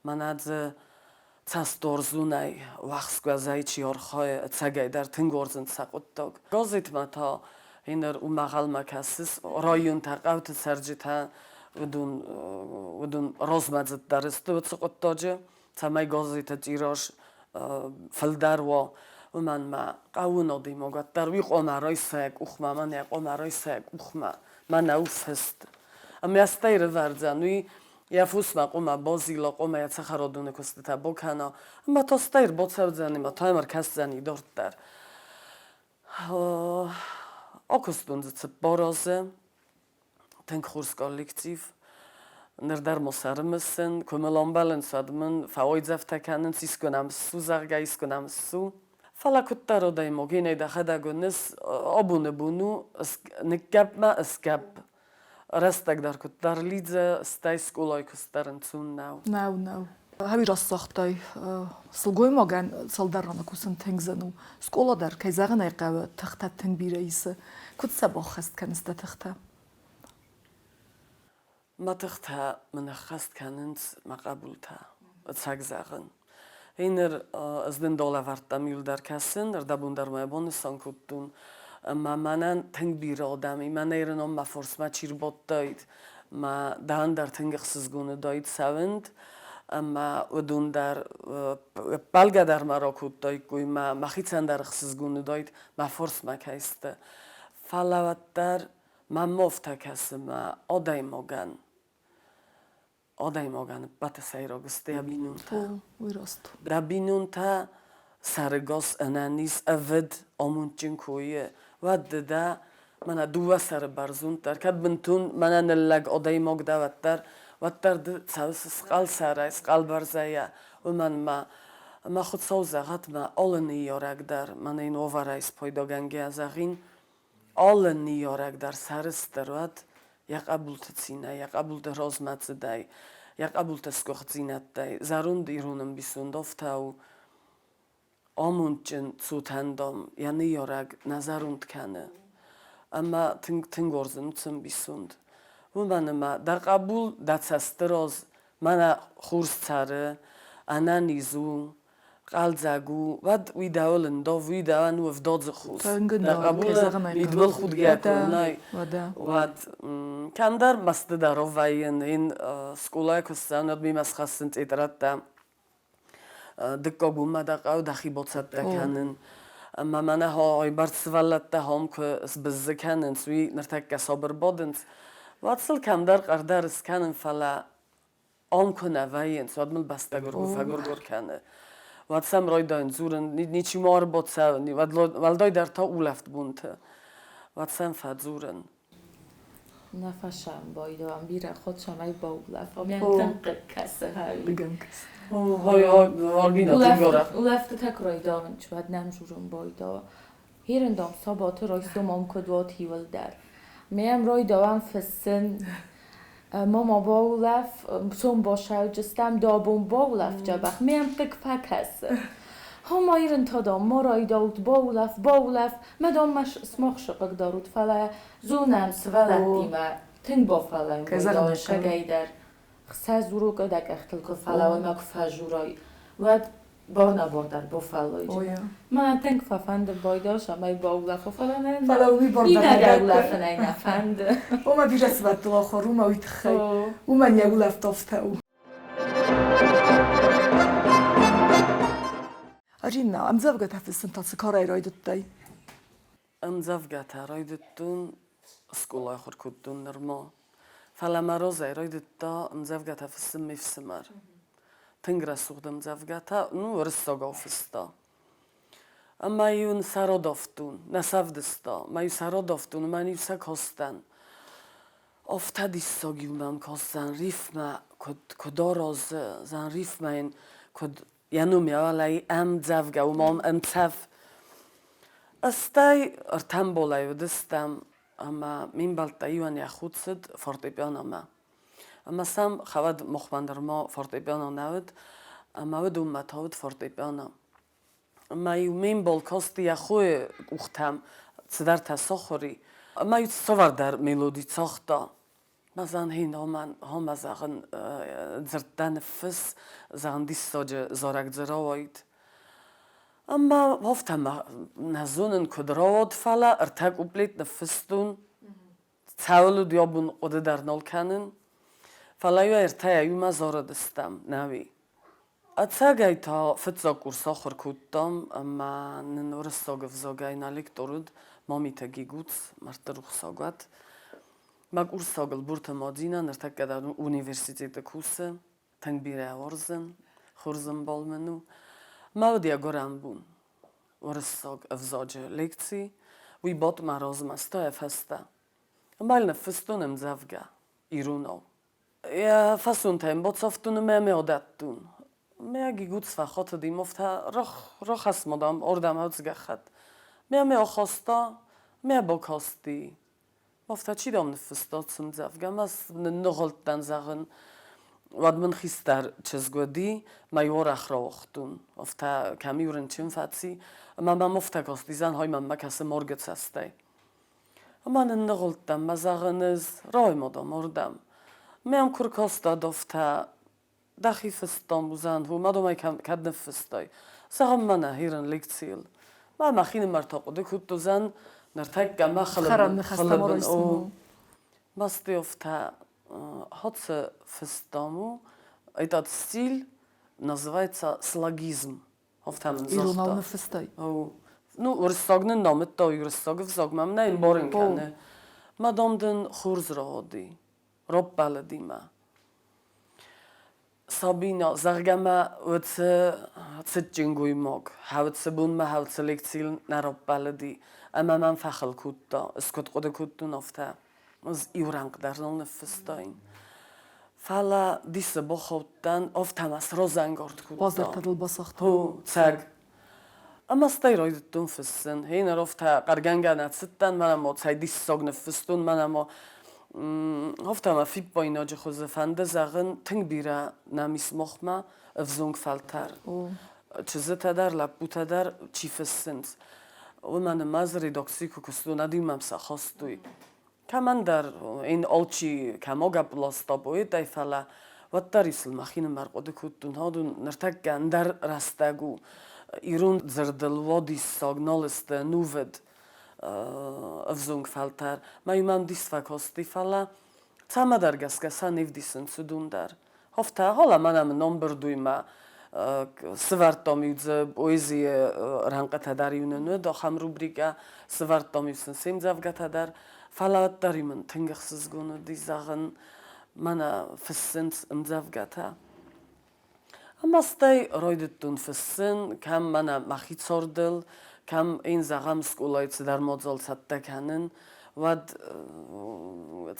Мӕнӕ дзы цӕстуарзонӕй, уӕхскуӕзӕй чи архайы, ӕцӕгӕйдӕр тынг уарзынц сӕ хъуыддаг. Газетмӕ та иннӕ уымӕ ӕнхъӕлмӕ кӕсыс, районтӕ, хъӕуты цӕрджытӕ, уыдон, уыдон размӕдзыддӕр сты уыцы хъуыддаджы, цӕмӕй газеты тираж фылдӕр уа. Уымӕн мӕ хъӕуы адӕймаг уӕддӕр уый хъуамӕ райса йӕ къухмӕ, мӕнӕ йӕ хъуамӕ райса йӕ къухмӕ, мӕнӕ у фыст. Ӕмӕ стӕй рывӕрдзӕн уый йӕ фосмӕ хъуамӕ базила, хъуамӕ йӕ цӕхӕрадоны куыстытӕ бакӕна, ӕмӕ та стӕй ӕрбацӕудзӕн ӕмӕ та йӕм ӕркӕсдзӕни дарддӕр. Акуыстон дзы 4 азы. Тынг хорз коллектив. Ныр дӕр ма сӕ ӕрымысын, куы мыл ӕмбӕлынц, уӕд мын фӕуайдзӕфтӕ кӕнынц, искуы нӕм ссу, зӕгъгӕ, искуы нӕм ссу. Фӕлӕ куыддӕр адӕймаг иннӕ дӕхӕдӕг уыныс, абоны бон у, ныггӕпп-ма ысгӕпп. Рӕстӕг дӕр куыддӕр лидзы, стӕй скъолайы куыст дӕр ӕнцон нӕу. Нӕу, нӕу. Хӕуи расагътай, сылгоймагӕн цалдӕр раны кусын тынг зын у. Скъола дӕр, кӕй зӕгъын ӕй хъӕуы, тыхтӕ тынг бирӕ исы. Куыд сӕ баххӕст кӕныс дӕ тыхтӕ? Мӕ тыхтӕ мын ӕххӕст кӕнынц мӕ хъӕбултӕ, ӕцӕг зӕгъын. Иннӕ ӕз дын долӕвӕрдтам иуылдӕр кӕсын, ӕрдӕбон дӕр мӕ бон нысан кодтон. Ӕмӕ мӕнӕн тынг бирӕ адӕм и, мӕнӕ ирыном мӕ форсмӕ чи рбадтаид, мӕ дӕн дӕр тынг ӕхсызгон уыдаид цӕуынд, ӕмӕ уыдон дӕр ӕппӕлгӕ дӕр мӕ ракодтаиккой, мӕ мӕхицӕн дӕр ӕхсызгон уыдаид, мӕ форсмӕ кӕй сты. Фӕлӕ уӕддӕр мӕм афтӕ кӕсы мӕ адӕймагӕн, адӕймагӕн ӕппӕты сӕйраг сты йӕ бинонтӕ. Уый раст. Дӕ бинонтӕ сӕрыгас, ӕнӕниз, ӕвыд, амондджын куы уой, уӕд ды дӕ мӕнӕ дыууӕ сӕры бӕрзонддӕр, кӕд бынтон мӕнӕ ныллӕг адӕймаг дӕ, уӕддӕр, уӕддӕр ды цӕуыс схъӕл сӕрӕй, схъӕл бӕрзӕйӕ, уымӕн ма мӕ Хуыцау зӕгъӕд, мӕ алы ныййарӕг дӕр мӕнӕ йын уавӕрӕй спайдагӕнгӕйӕ зӕгъин, Алы ныййарӕг дӕр сӕрыстыр уӕд йӕ хъӕбулты цинӕй, йӕ хъӕбулты размӕцыдӕй, йӕ хъӕбулты сгуыхтдзинӕдтӕй. Зӕронд ирон ӕмбисонд афтӕ у, амондджын цотӕн, дам, йӕ ныййарӕг нӕ зӕронд кӕны. Ӕмӕ тынг, тынг уарзын уыцы ӕмбисонд. Уымӕн ӕмӕ дӕ хъӕбул дӕ цӕсты раз мӕнӕ хорз цӕры, ӕнӕниз у, хъӕлдзӕг у, уӕд уый дӕуыл ӕндав, уый дӕуӕн у ӕвдадзы хос. Дӕ хъӕбулы мидбылхудгӕ куы уынай, уӕд кӕмдӕр мӕсты дӕр вӕййын, ин скъолайы куы ссӕуын, уӕд мемӕ схӕссын тетрӕдтӕ. Дыккаг уымӕ дӕ хъӕуы дӕхи бацӕттӕ кӕнын. Ӕмӕ мӕнӕ айбӕрц сывӕллӕттӕ хом куы сбыззы кӕнынц, уый ныртӕккӕ сабыр бадынц, уӕд сыл кӕмдӕр хъӕрдӕр скӕнын, фӕлӕ ам куы нӕ вӕййынц, уӕд мыл бӕстӕ фӕгуыр-гуыр кӕны. Уӕд сӕм райдайын дзурын, ничи ма ӕрбацӕуы, уӕлдайдӕр та улӕфтбонты. Уӕд сӕм фӕдзурын. Нӕ фӕсӕмбӕлдӕн бирӕ хотсамӕй баулӕфӕм, тынг хъыг кӕсы. Улӕфтытӕ куы райдайынц, уӕд нӕм дзурын байдайы. Хирындам сабаты райсомӕн куыд уат иуылдӕр. Мӕм райдайӕм фыссын, Мама баулӕф, сом басӕуджыстӕм, дӕ бон баулӕф дзӕбӕх, мӕм хъыг фӕкӕсы. Хомӕ ирынтӕ, дам, ма райдаут, баулӕф, баулӕф, мӕ, дам, мӕ сымах схъыгдарут, фӕлӕ зонӕм сывӕллӕттимӕ тынг бафӕллайын сагӕй дӕр. Сӕ дзурокӕ дӕ къӕхтыл куы фӕлӕууай ӕмӕ куы фӕжурай, уӕд бар-нӕбар дӕр бафӕллайдзынӕ. Мӕнӕн тынг фӕфӕнды байдас ӕмӕ баулӕфа, фӕлӕ нӕ Фӕлӕ уый бар дӕр иннӕ улӕфынӕй нӕ фӕнды. Ома бирӕ сывӕллӕттыл ахуыр у, ӕмӕ уый тыххӕй. Уымӕн йӕ улӕфт афтӕ у. Арина, ӕмдзӕвгӕтӕ фыссын та цы карӕй райдыдтай? Ӕмдзӕвгӕтӕ райдыдтон, скъолайы ахуыр кодтон нырма. Фӕлӕ мӕ розӕй райдыдта ӕмдзӕвгӕтӕ фыссын ме фсымӕр. Тынг рӕсугъд ӕмдзӕвгӕтӕ, ну, уырыссагау фыста. Ӕмӕ-иу ын сӕ радавтон, нӕ сӕвдыста, мӕ-иу сӕ радавтон ӕмӕ-иу сӕ кастӕн. Афтӕ диссаг-иу мӕм кастӕн рифмӕ куыд, куыд аразы, зӕн рифмӕ йын куыд йӕ ном йӕ уӕлӕ ӕмдзӕвгӕ, уымӕн ӕмцӕф. Стӕй ӕртӕмболӕй уыдыстӕм, ӕмӕ ме мбӕлттӕ иуӕн йӕ худ цыд фортепианомӕ. Ӕмӕ сӕм хӕвӕд мохмӕ нырма фортепиано нӕ уыд, ӕмӕ уыдонмӕ та уыд фортепиано. Ӕмӕ-иу ме мбал касти йӕ хойы къухтӕм, цыдӕртӕ сахуыр и. Ӕмӕ-иу цавӕрдӕр мелоди цагъта. Мӕ хиномӕн хомӕ зӕгъын дзырдтӕ ныффысс, зӕгъын диссаджы зарӕг дзы рауайд. Ӕмӕ афтӕ нӕ зонын, куыд рауад, фӕлӕ ӕртӕ куплет ныффыстон. Цӕуыл уыд йӕ бон хъуыды дӕр нал кӕнын. Фӕлӕ-иу ӕртӕйӕ иумӕ зарыдыстӕм, нӕуи. Ӕцӕгӕй та фыццаг курс ахуыр кодтам ӕмӕ нын уырыссаг ӕвзагӕй нӕ лектор уыд Мамиты Гигуц, мӕрдты рухсаг уӕд. Мӕ курсагыл Бурты Мадинӕ ныртӕккӕ дӕр университеты кусы, тынг бирӕ уарзын, хорз ӕмбал мын у. Мӕ уыд йӕ гуырӕн бон уырыссаг ӕвзаджы лекци, уый бадт мӕ размӕ, стӕй фӕстӕ. Ӕма ил ныффистон ӕмдзӕвгӕ иронау. Йӕ фӕсонтӕ йын бацавтон ӕмӕ мӕ адӕттон. Мӕ гигуц фӕхатыди, афтӕ рахӕсс ма, дам, ардӕм ӕвдзгӕххӕтт. Мӕ мӕ ахаста, мӕ бакасти. Афтӕ чи, дам, ныффыста цы мдзӕвгӕ, мӕ нынныгъуылдтӕн, зӕгъын. Уӕд мын хистӕр чызг уыди, мӕ уӕрӕх рауагътон. Афтӕ кӕм-иу рынчын фӕци, ӕмӕ мӕм афтӕ касти, зӕнхӕй мӕнмӕ кӕсы моргы цӕстӕй. Ӕмӕ нынныгъуылдтӕн, мӕ зӕгъын, ӕз рауай-ма, дам, ардӕм. Мӕм куы ркастад афтӕ, дӕхи фыст, дам, уыдзӕн, уымӕ, дам ӕй кӕд ныффыстай. Зӕгъӕм, мӕнӕ ирон лекцийыл. Мӕ мӕхинымӕр та хъуыды кодтон, уыдзӕн, ныртӕккӕ мӕ хылыбын у. Мастеовтӕ хӕцы фыст, дам, у. Этот стиль называется слогизм. Афтӕ мын загъта. Иронау ныффыстай? Ну, уырыссаг нын намыдта, уырыссаг ӕвзаг мӕм нӕ ӕмбарын кӕны. Мӕ, дам, дын хорз рауади. Раппӕлыди мӕ. Сабина, зӕгъгӕ мӕ уыцы цытджын гоймаг, хӕуцы бонмӕ хӕуцы лекцийыл нӕ раппӕлыди ӕмӕ мӕм фӕхыл кодта, ӕз куыд хъуыды кодтон, афтӕ. Ӕз иу рӕнхъ дӕр нал ныффыстаин. Фӕлӕ дисы бахаудтӕн, афтӕ мӕ сразӕнгард кодта. Базартӕ дыл басагъта. О, цӕг. Ӕмӕ стӕй райдыдтон фыссын. Гъеныр афтӕ хъӕргӕнгӕ нӕ цыдтӕн, мӕнӕ ма цӕй диссаг ныффыстон, мӕнӕ ма афтӕ мӕ фиппаинаджы хуызы фӕнды зӕгъын, тынг бирӕ нӕм ис махмӕ ӕвзонг фӕлтӕр. Чызджытӕ дӕр, лӕппутӕ дӕр чи фыссынц. Уымӕн ӕмӕ ӕз редакцийы куы куыстон, уӕд-иу мӕм сӕ хастой. Кӕмӕндӕр ин алчи кӕм агӕпп ласта поэтӕй, фӕлӕ уӕддӕр исыл мӕхинымӕр хъуыды кодтон, адон ныртӕккӕ ӕндӕр рӕстӕг у. Ирон дзырдыл уадиссаг нал сты ӕнувыд ӕвзонг фӕлтӕр. Мӕ-иу мӕм дис фӕкасти, фӕлӕ цӕмӕдӕр гӕсгӕ сӕ не вдисынц уыдон дӕр. Афтӕ, гъала мӕнӕ мын ӕмбырд уый мӕ сывӕрдтам-иу дзы поэзийы рӕнхъытӕ дӕр-иу нын уыд, ахӕм рубрикӕ, сывӕрдтам-иу сын се мдзӕвгӕтӕ дӕр. Фӕлӕ уӕддӕр-иу мын тынг ӕхсызгон уыди, зӕгъын, мӕнӕ фыссынц ӕмдзӕвгӕтӕ. Ӕмӕ стӕй райдыдтон фыссын, кӕм мӕнӕ мӕхи цардыл, кӕм ин, зӕгъӕм, скъолайы цыдӕр мадзал цӕттӕ кӕнын, уӕд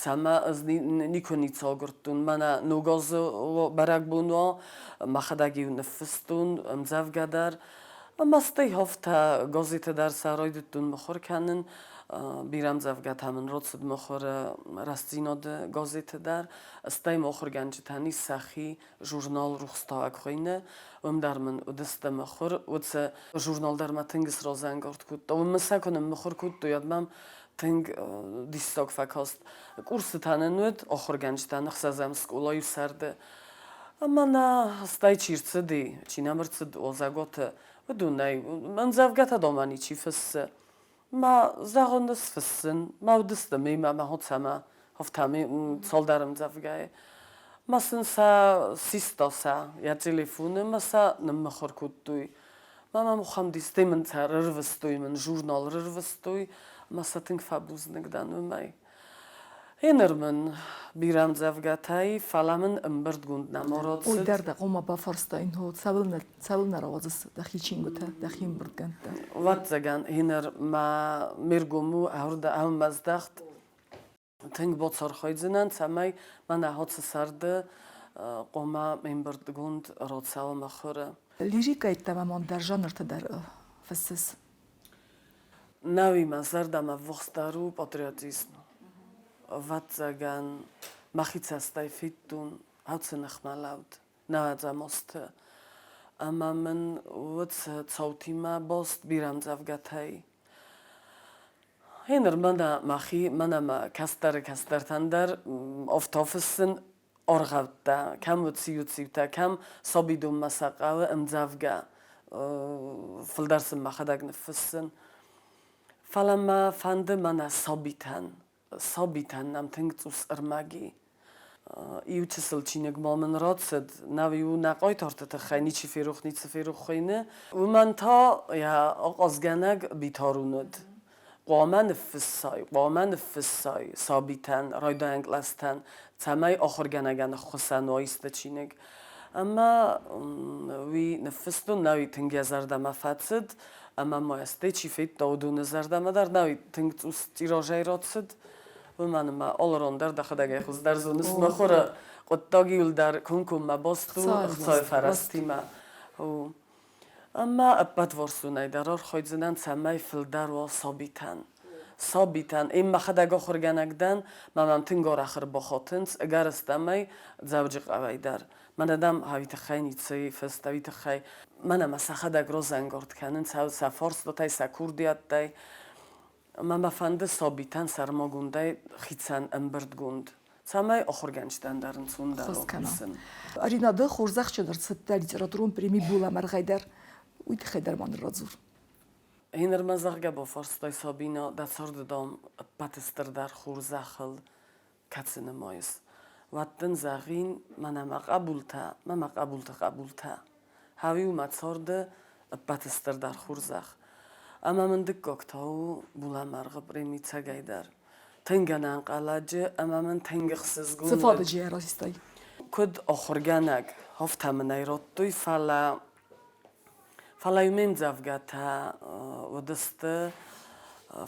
цӕмӕ ӕз никуы ницы агуырдтон. Мӕнӕ Ног азы бӕрӕгбон уа, мӕхӕдӕг-иу ныффыстон ӕмдзӕвгӕ дӕр. Ӕмӕ стӕй афтӕ газеты дӕр сӕ райдыдтон мыхуыр кӕнын. Бирӕ ӕмдзӕвгӕтӕ мын рацыд мыхуыры Рӕстдзинад-ы газеты дӕр. Стӕй мыхуыргӕнджытӕн ис сӕхи журнал Рухстауӕг хуыйны. Уым дӕр мын уыдысты мыхуыр. Уыцы журнал дӕр мӕ тынг сразӕнгард кодта. Уым мын сӕ куы ныммыхуыр кодтой, уӕд мӕм тынг диссаг фӕкаст. Курсытӕ нын уыд, ахуыргӕнджытӕ ӕхсӕзӕм скъолайы сӕрды. Ӕмӕ нӕ стӕй чи рцыди, чи нӕм ӕрцыд Озӕготы, уыдонӕй ӕмдзӕвгӕтӕ домӕ ничи фыссы. Мӕ зӕгъын сфыссын, мӕ уыдысты мемӕ мӕ хоцӕмӕ, афтӕ цалдӕр ӕмдзӕвгӕйы. Мӕ сын сӕ систа сӕ йӕ телефоны мӕ сӕ ныммыхуыр кодтой. Мӕ мӕм ухӕмдистӕй мын сӕ рырвыстой, мын журнал рырвыстой, ӕмӕ сӕ тынг фӕбузныг дӕн уымӕй. Еныр мын бирӕ ӕмдзӕвгӕтӕй, фӕлӕ мын ӕмбырдгонд нӕма рацыд. Ой дӕр дӕ хъуамӕ бафарстаин, хо, цӕуылнӕ, цӕуылнӕ рауадзыс дӕхи чингуытӕ, дӕхи ӕмбырдгӕндтӕ? Ӕвӕццӕгӕн, еныр мӕ ме ргом у ӕрмӕ здӕхт. Тынг бацархайдзынӕн, цӕмӕй мӕнӕ ацы сӕрды хъуамӕ ме мбырдгонд рацӕуа мыхуыры. Лирикӕйы йеддӕмӕ ма ӕндӕр жанрты дӕр фыссыс? Нӕуи мӕ зӕрдӕмӕ ввахсдӕр у патриотизм. Ӕвӕццӕгӕн, мӕхи цӕстӕй федтон ацы ныхмӕлӕуд нӕуӕдзӕм азты. Ӕмӕ мын уыцы цаутимӕ баст бирӕ ӕмдзӕвгӕтӕй. Гъеныр мӕнӕ мӕхи, мӕнӕ мӕ кӕстӕры кӕстӕртӕн дӕр афтӕ фыссын аргъӕуттӕ, кӕм уыциуцъиутӕ, кӕм сабидонмӕ сӕ хъӕуы ӕмдзӕвгӕ, фылдӕр сын мӕхӕдӕг ныффыссын. Фӕлӕ мӕ фӕнды мӕнӕ сабитӕн, сабитӕн нӕм тынг цъус ӕрмӕг и. Иу чысыл чиныг ма мын рацыд, нӕу-иу нӕ хъайтарты тыххӕй ничи ферох, ницы ферох хуыйны. Уымӕн та йӕ ахъазгӕнӕг Битарон уыд. Хъуамӕ ныффыссай, хъуамӕ ныффыссай сабитӕн, райдайӕн кълӕстӕн, цӕмӕй ахуыргӕнӕгӕн ӕххуысӕн уа исты чиныг. Ӕмӕ уый ныффыстон, нӕуи тынг йӕ зӕрдӕмӕ фӕцыд, ӕмӕ ма стӕй чи федта, уыдоны зӕрдӕмӕ дӕр нӕуи тынг цъус тиражӕй рацыд. Уымӕн ӕмӕ алыран дӕр дӕхӕдӕг ӕй хуыздӕр зоныс, мыхуыры хъуыддаг иуылдӕр комкоммӕ баст у ӕхцайы фӕрӕзтимӕ. Ӕмӕ ӕппӕтварсонӕй дӕр архайдзынӕн, цӕмӕй фылдӕр уа сабитӕн. Сабитӕн, ӕм мӕхӕдӕг ахуыргӕнӕг дӕн, мӕ мӕм тынг арӕх ӕрбахатынц, ӕгӕрыстӕмӕй Дзӕуджыхъӕуӕй дӕр. Мӕнӕ дам ӕви тыххӕй ницы фыст, ӕви тыххӕй. Мӕнӕ мӕ сӕхӕдӕг разӕнгард кӕнынц сӕ фарстатӕй, сӕ курдиӕттӕй. Ӕмӕ мӕ фӕнды сабитӕн сӕрмагондӕй хицӕн ӕмбырдгонд, цӕмӕй ахуыргӕнджытӕн дӕр ӕнцондӕр кусын. Арина, ды хорзӕхджын ӕрцыдтӕ литературон преми Булӕмӕргъӕй дӕр. Уый тыххӕй дӕр ма ныр радзур. Гъеныр мӕ зӕгъгӕ бафарстай, Сабина, дӕ царды, дам, ӕппӕты стырдӕр хорзӕхыл кӕцы нымайыс? Уӕд дын зӕгъин, мӕнӕ мӕ хъӕбултӕ, мӕ мӕ хъӕбулты хъӕбултӕ. Хауиу мӕ царды ӕппӕты стырдӕр хорзӕх. Ӕмӕ мын дыккаг та у булӕмӕргъы преми цӕгӕйдӕр. Тынг ӕнӕнхъӕлӕджы ӕмӕ мын тынг ӕхсызгон Цы фадыджы йӕ расистай? Куыд ахуыргӕнӕг, афтӕ мын ӕй радтой, фӕлӕ фӕлӕ-иу ме мдзӕвгӕтӕ уыдысты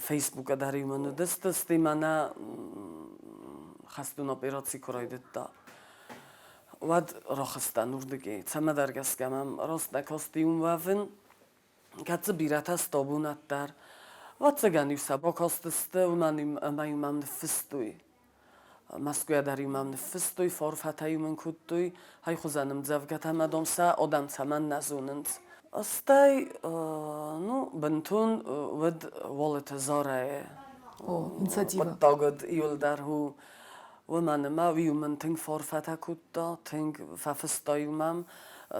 Фейсбукы дӕр-иу мын уыдысты, стӕй мӕнӕ хӕстон операци куы райдыдта, уӕд рахызтӕн уырдыгӕй. Цӕмӕдӕр гӕсгӕ мӕм раст нӕ касти уым уӕвын, кӕд дзы бирӕтӕ стабунат дӕр. Ӕвӕццӕгӕн-иу сӕ бакастысты, уымӕн ӕмӕ-иу мӕм ныффыстой. Мӕскуыйӕ дӕр-иу мӕм ныффыстой, форфӕтӕ-иу мын кодтой, ай хуызӕн ӕмдзӕвгӕтӕ мӕ дам сӕ адӕм цӕмӕннӕ зонынц. Стӕй, ну, бынтон уыд Уалыты Зарӕйы хъуыддаг уыд иуылдӕр у. Уымӕн ӕмӕ уый мын тынг форфӕтӕ кодта, тынг фӕфыста-иу мӕм,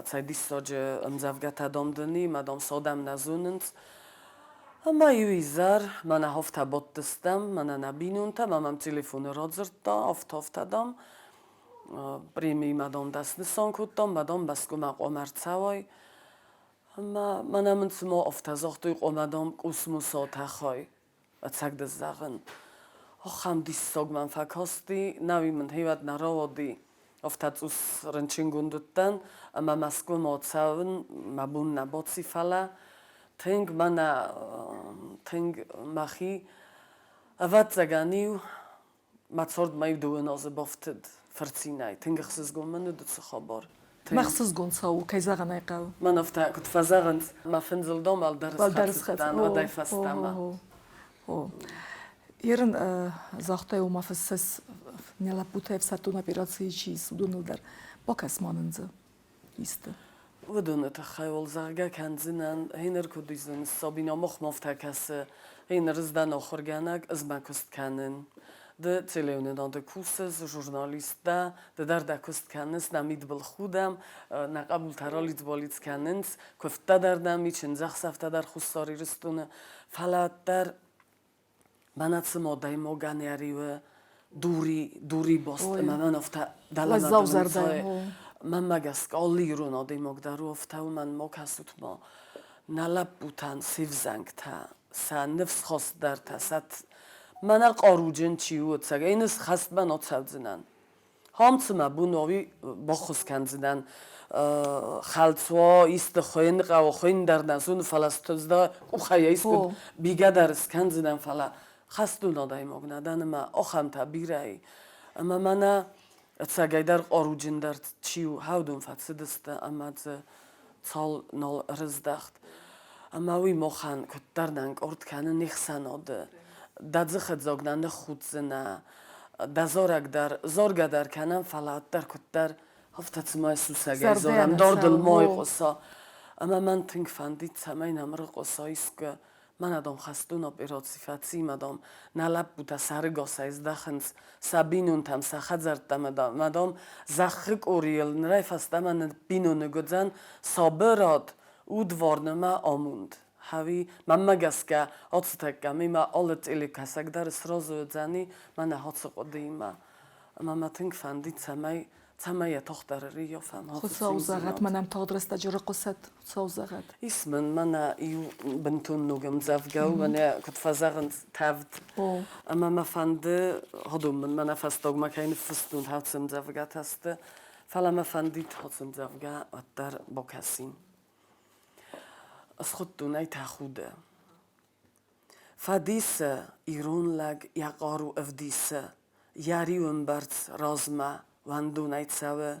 цӕй диссаджы ӕмдзӕвгӕтӕ дам дын и, мӕ дам сӕ адӕм нӕ зонынц. Ӕмӕ иу изӕр мӕнӕ афтӕ бадтыстӕм, мӕнӕ нӕ бинонтӕ, мӕ мӕм телефоны радзырдта, афтӕ-афтӕ, дам, премиимӕ, дам, дӕ снысан кодтам, мӕ, дам, Мӕскуымӕ хъуамӕ ӕрцӕуай. Ӕмӕ мӕнӕ мын цыма афтӕ загътой, хъуамӕ, дам, космосы атӕхай. Ӕцӕг дӕ зӕгъын, ахӕм диссаг мӕм фӕкасти, науи мын хевӕд нӕ рауади. Афтӕ цъус рынчынгонд уыдтӕн, ӕмӕ Мӕскуымӕ ацӕуын мӕ бон нӕ баци, фӕлӕ тынг мӕнӕ тынг мӕхи, ӕвӕццӕгӕн-иу мӕ цардмӕ-иу дыууын азы бафтыд фырцинӕй. Тынг ӕхсызгон мын уыд уыцы хабар. Мӕ хсызгон цӕуы, кӕй зӕгъын ӕй хъӕуы. Мӕн афтӕ куыд фӕзӕгъынц, мӕ фындзыл дам ӕлдар схӕцыдтӕн, уӕдӕй фӕстӕмӕ. Ерын загътай, ома фыссыс нӕ лӕппутӕ ӕфсӕддон операцийы чи ис, уыдоныл дӕр. Бакӕс ма нын дзы исты. Уыдоны тыххӕй уал зӕгъгӕ кӕндзынӕн, гъеныр куыд уыдзӕн, Сабина махмӕ афтӕ кӕсы, гъеныр ӕз дӕн ахуыргӕнӕг, ӕз мӕ куыст кӕнын. Ды телеуынынады кусыс, журналист дӕ, ды дӕр дӕ куыст кӕныс, нӕ мидбыл худӕм, нӕ хъӕбултӕ ралидз-балидз кӕнынц, куывдтӕ дӕр нӕм и, чындзӕхсӕвтӕ дӕр Хуссар Ирыстоны, фӕлӕ уӕддӕр мӕнӕ цыма адӕймагӕн йӕ риуы дури, дури баст ӕмӕ мӕн афтӕ дӕлӕмӕ дымынцай. Мӕнмӕ гӕсгӕ алы ирон адӕймаг дӕр у афтӕ, уымӕн ма кӕсут-ма, нӕ лӕппутӕн се взӕнгтӕ, сӕ ныфсхастдӕртӕ, сӕ мӕнӕ хъаруджын чи у, ӕцӕгӕй ныфс хӕстмӕ нӕ цӕудзынӕн. Хам цымӕ бунови баххуыс кӕндзынӕн хӕлцуа исты хуыйын хъӕуы, хуыйын дӕр нӕ зоны, фӕлӕ стуздӕ къухӕй искуыд бигӕ дӕр скӕндзынӕн, фӕлӕ хӕстон адӕймаг нӕ дӕн ӕмӕ ахӕмтӕ бирӕ и. Ӕмӕ мӕнӕ ӕцӕгӕйдӕр хъаруджындӕр чи у, хӕудон фӕцыдысты ӕмӕ дзы цал нал ӕрыздӕхт. Ӕмӕ уый махӕн куыддӕр нӕ ӕнкъард кӕны не хсӕнады. Дӕ дзыхыдзаг нӕ ныххуддзынӕ, дӕ зарӕг дӕр, заргӕ дӕр кӕнӕм, фӕлӕ уӕддӕр куыддӕр афтӕ цыма сусӕгӕй зарӕм, дардыл ма айхъуыса. Ӕмӕ мӕн тынг фӕндид, цӕмӕй нӕм ӕрыхъуыса искуы. Мӕнӕ, дам, хӕстон операци фӕци, мӕ, дам, нӕ лӕппутӕ сӕрыгасӕй здӕхынц сӕ бинонтӕм, сӕ хӕдзӕрттӕм, ӕмӕ, дам, зӕххы къорийыл нырӕй фӕстӕмӕ ныббиноныг уыдзӕн сабырад, удварн ӕмӕ амонд. Хӕви, мӕнмӕ гӕсгӕ, ацытӕккӕ мемӕ алы телекӕсӕг дӕр сразы уыдзӕни мӕнӕ ацы хъуыдыимӕ. Ӕмӕ мӕ тынг фӕндид, цӕмӕй цӕмӕй йӕ тох дӕр ӕрыййафӕм. Хуыцау зӕгъӕд, мӕнӕн тагъд рӕстӕджы рыхъуысӕд, Хуыцау зӕгъӕд. Ис мын мӕнӕ иу бынтон ног ӕмдзӕвгӕ у, мӕнӕ куыд фӕзӕгъынц, тӕвд. Ӕмӕ мӕ фӕнды, уыдон мын мӕнӕ фӕстагмӕ кӕй ныффыстон, ацы ӕмдзӕвгӕтӕ сты, фӕлӕ мӕ фӕндид ацы ӕмдзӕвгӕ уӕддӕр бакӕсин. Схуыдтон ӕй тӕхуды. Фӕдисы ирон лӕг йӕ хъару ӕвдисы, йӕ риуы мбӕрц размӕ уӕндонӕй цӕуы,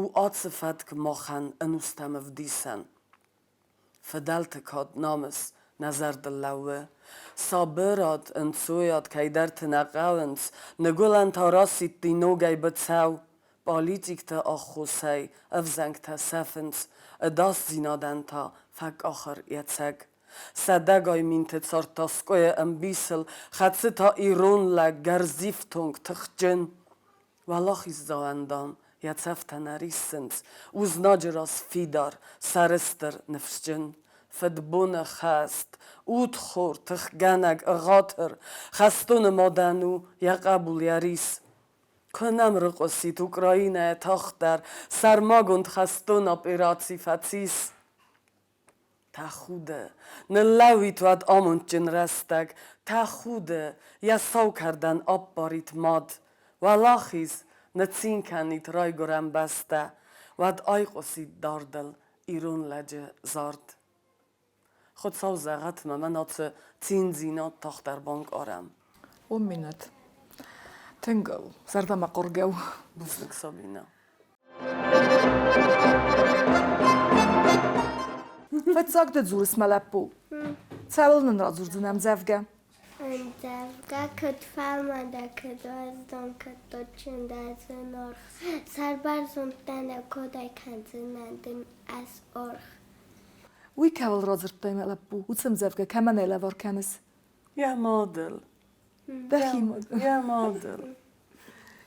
у ацы фӕтк махӕн ӕнустӕм ӕвдисӕн. Фыдӕлты кад, намыс нӕ зӕрдыл лӕууы. Сабырад, ӕнцойад кӕйдӕрты нӕ хъӕуынц, Ныгуылӕн та расидти ногӕй быцӕу. Политикты аххосӕй ӕвзӕнгтӕ сӕфынц, ӕдасдзинадӕн та фӕкъахыр йӕ цӕг. Сӕдӕгай минты цард та скъуыйы ӕмбисыл, хӕцы та ирон лӕг гӕрзифтонг, тыхджын. Уӕлахиздзауӕн, дам, йӕ цӕфтӕ нӕ риссынц, у знаджы раз фидар, сӕрыстыр, ныфсджын. Фыдбоны хӕст, удхор, тыхгӕнӕг, ӕгъатыр, хӕстоны мадӕн у йӕ хъӕбул йӕ рис. Куы нӕм рыхъуысид Украинӕйӕ тагъддӕр сӕрмагонд хӕстон операци фӕцис. Тӕхуды, ныллӕууид уӕд амондджын рӕстӕг, Тӕхуды, йӕ сау кӕрдӕн аппарид мад. Уӕлахиз, ныццин кӕнид райгуырӕн бӕстӕ, Уӕд айхъуысид дардыл ирон лӕджы зард. Хуыцау зӕгъӕд мӕ мӕн ацы циндзинад тагъддӕр банкъарӕм. Омминӕт. Тынг зӕрдӕмӕхъургӕ у. Бузныг, Сабинӕ. Фыццаг ды дзурыс, мӕ лӕппу. Цӕуыл нын радзурдзынӕ ӕмдзӕвгӕ? Ӕмдзӕвгӕ куыд фӕлмӕн дӕ, куыд уӕздан, куыд туджджын дӕ, зынаргъ. Сӕрбӕрзонд дӕ нӕ кодӕй кӕндзынӕн дын ӕз аргъ. Уый кӕуыл радзырдтай, мӕ лӕппу? Уыцы ӕмдзӕвгӕ кӕмӕн ӕй лӕвар кӕныс? Йӕ мадыл. Дӕхи мадыл. Йӕ мадыл.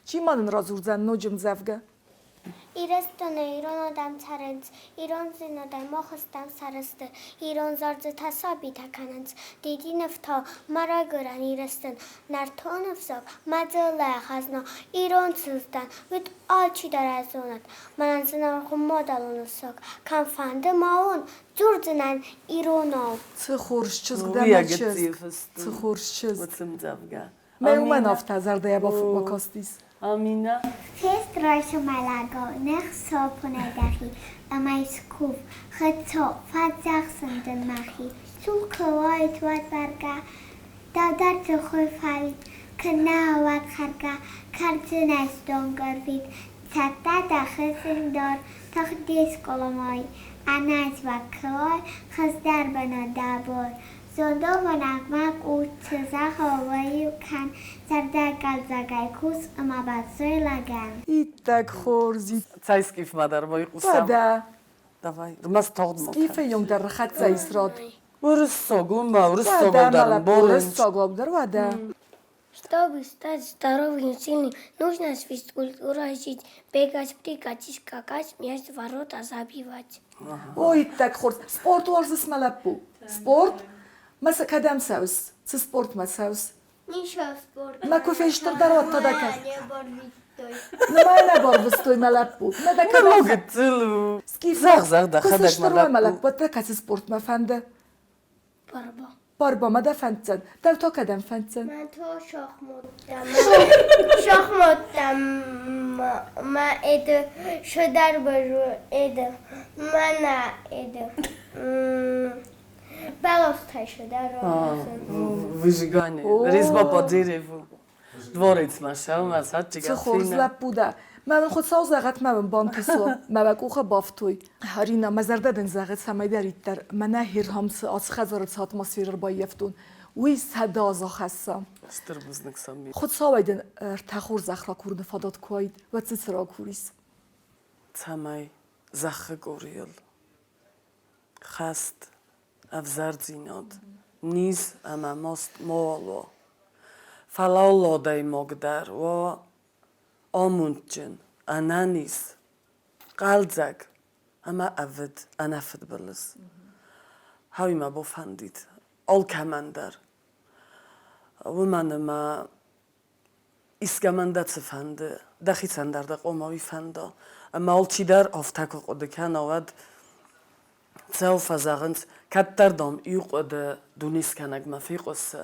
Чи ма нын радзурдзӕн ноджы ӕмдзӕвгӕ? Ирыстоны ирон адӕм цӕрынц, ирондзинадӕй мах стӕм сӕрыстыр, ирон зарджытӕ сабитӕ кӕнынц, дидинӕфтау мӕ райгуырӕн Ирыстон, нӕртон ӕвзаг, мӕ дзыллӕйы хӕзна, ирон чызг дӕн, уыд алчидӕр ӕй зонӕд, мӕнӕн зынаргъ у мадӕлон ӕвзаг, кӕмфӕнды ма уон, дзурдзынӕн иронау. Цы хорз чызг дӕ, мӕ чызг, цы хорз чызг. Уыцы ӕмдзӕвгӕ. Мӕ уымӕн афтӕ зӕрдӕйӕ бакастис. Амина. Фест райсомӕлагау не хсопонӕй дӕхи ӕмӕ искув, хӕццо, фӕдзӕхсын дын мӕхи. Цу куы уаид, уӕд бӕргӕ, дӕу дӕр дзыхъуы фауид, куы нӕ уӕд хӕргӕ, кӕрдзынӕй стонг ӕрвит, цӕттӕ дӕ хызын дор, тагъд де скъоламӕ, ӕнӕзивӕг куы уай, хуыздӕр бынат дӕ бон. Зондамонӕгмӕ къухты зӕгъӕуӕй кӕн, зӕрдӕхъӕлдзӕгӕй кус ӕмӕ бацой лӕгӕн. Иттӕг хорз. Цӕй скъифмӕ дӕр байхъусӕм. Уӕдӕ. Давай, ӕрмӕст тагъд ма Скъифӕй йом дӕр рахӕццӕ ис род. Уырыссаг у мӕ, уырыссагау Уӕдӕ, дӕр мӕ лӕппу, ӕмбарын. уырыссагау дӕр уӕдӕ. Чтобы стать здоровым и сильным, нужно с физкультурой жить, бегать, прыгать и скакать, мяч в ворота забивать. О, иттӕг хорз. Спорт уарзыс, мӕ лӕппу? Спорт? Мӕ цы кӕдӕм цӕуыс? Цы спортмӕ цӕуыс? Ничего спорт. Мӕ куы фестырдӕр уӕд та дӕ кӕд? Нымайы нӕ барвыстой мӕ лӕппу. Мӕ дӕ кӕдӕм Гыццыл у. Скиф, Зӕгъ, зӕгъ куы дӕхӕдӕг, мӕ сыстыр уай, мӕ лӕппу. лӕппу, уӕд дӕ кӕцы спортмӕ фӕнды? Барба. Барбама дӕ фӕнддзӕн. Дӕу та кӕдӕм фӕнддзӕн? Мӕн та шахматтӕм. Шахматтӕм мӕ эды шудар эды. Мӕнӕ эды. Бӕлӕстӕй шудар Выжигание. Резьба по дереву. Дворецмӕ сӕумӕ садчига Цы хорз лӕппу дӕ! Мӕ мын Хуыцау зӕгъӕд, мӕ мын бантысо, мӕ мӕ къухы бафтой. Арина, мӕ зӕрдӕ дын зӕгъы, цӕмӕйдӕриддӕр мӕнӕ Хирхамцы ацы хӕдзары цы атмосферӕ ӕрбаййӕфтон, уый 100 азы ахӕсса. Стыр бузныг, Самир. Хуыцауӕй дын ӕртӕ хорзӕх ракурыны фадат куы уаид, уӕд дзы цы ракурис? Цӕмӕй зӕххы къорийыл хӕст, ӕвзӕрдзинад, низ ӕмӕ маст мауал уа. Фӕлӕ алы адӕймаг дӕр уа амондджын, ӕнӕниз, хъӕлдзӕг ӕмӕ ӕвыд, ӕнӕфыдбылыз. Хауи мӕ бафӕндид алкӕмӕн дӕр. Уымӕн ӕмӕ искӕмӕн дӕ цыфӕнды, дӕхицӕн дӕр дӕ хъуамӕ уый фӕнда. Ӕмӕ алчидӕр афтӕ куы хъуыды кӕна, уӕд цӕуыл фӕзӕгъынц, кӕддӕр, дам, иу хъуыды дунескӕнӕгмӕ фехъуысы.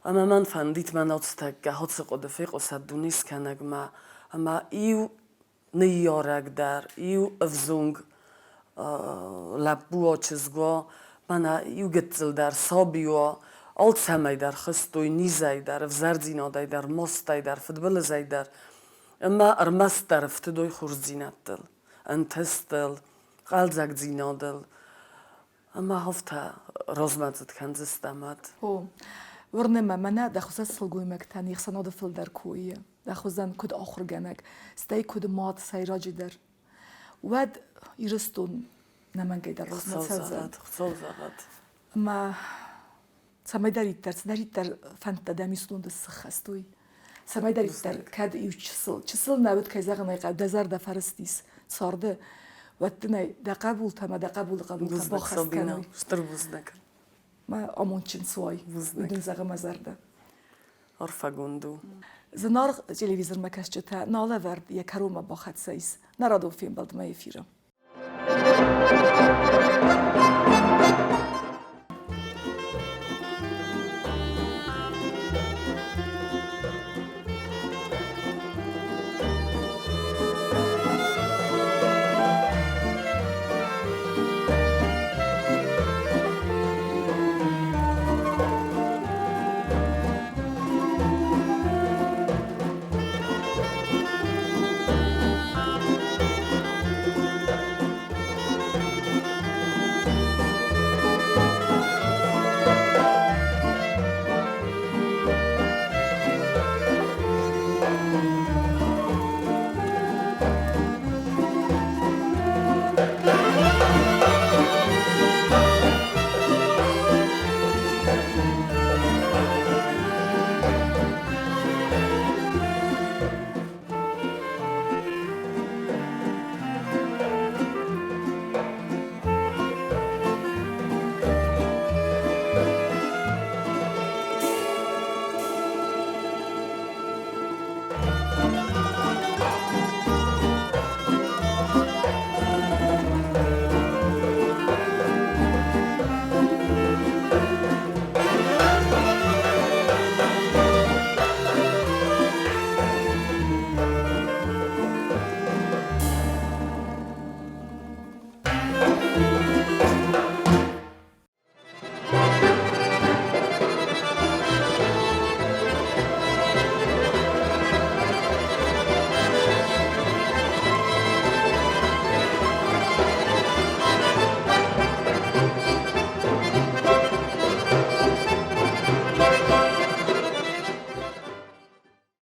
Ӕмӕ мӕн фӕндид мӕн ацытӕккӕ ацы хъуыды фехъуысӕд дунескӕнӕгмӕ ӕмӕ иу ныййарӕг дӕр, иу ӕвзонг лӕппу уа, чызг уа, мӕнӕ иу гыццыл дӕр саби уа. Алцӕмӕй дӕр хызтой, низӕй дӕр, ӕвзӕрдзинадӕй дӕр, мастӕй дӕр, фыдбылызӕй дӕр. Ӕмӕ ӕрмӕстдӕр ӕфтыдой хорздзинӕдтыл, ӕнтыстыл, хъӕлдзӕгдзинадыл. Ӕмӕ афтӕ размӕдзыд кӕндзыстӕм ӕд. О, уырны мӕ, мӕнӕ дӕ хуызӕн сылгоймӕгтӕн не хсӕнады фылдӕр куы и, дӕ хуызӕн куыд ахуыргӕнӕг, стӕй куыд мад сӕйраджыдӕр, уӕд Ирыстон нӕмӕнгӕй дӕр размӕ цӕудзӕн. Хуыцау зӕгъӕд. Ӕмӕ цӕмӕйдӕриддӕр, цыдӕриддӕр фӕндтӕ дӕм исдонды сыххӕст, уый. Цӕмӕйдӕриддӕр кӕд иу чысыл, чысыл нӕ уыд, кӕй зӕгъын ӕй хъӕуы, дӕ зӕрдӕ фӕрыстис царды, уӕд дын ӕй дӕ хъӕбултӕ ӕмӕ дӕ хъӕбулы хъӕбултӕ баххӕст кӕной. Стыр бузныг. Мӕ амондджын суай, уый дын зӕгъы мӕ зӕрдӕ. Арфӕгонд у. Зынаргъ телевизормӕ кӕсджытӕ, нал ӕвӕрд йӕ кӕронмӕ бахӕццӕ ис нӕ радон фембӕлдмӕ эфиры.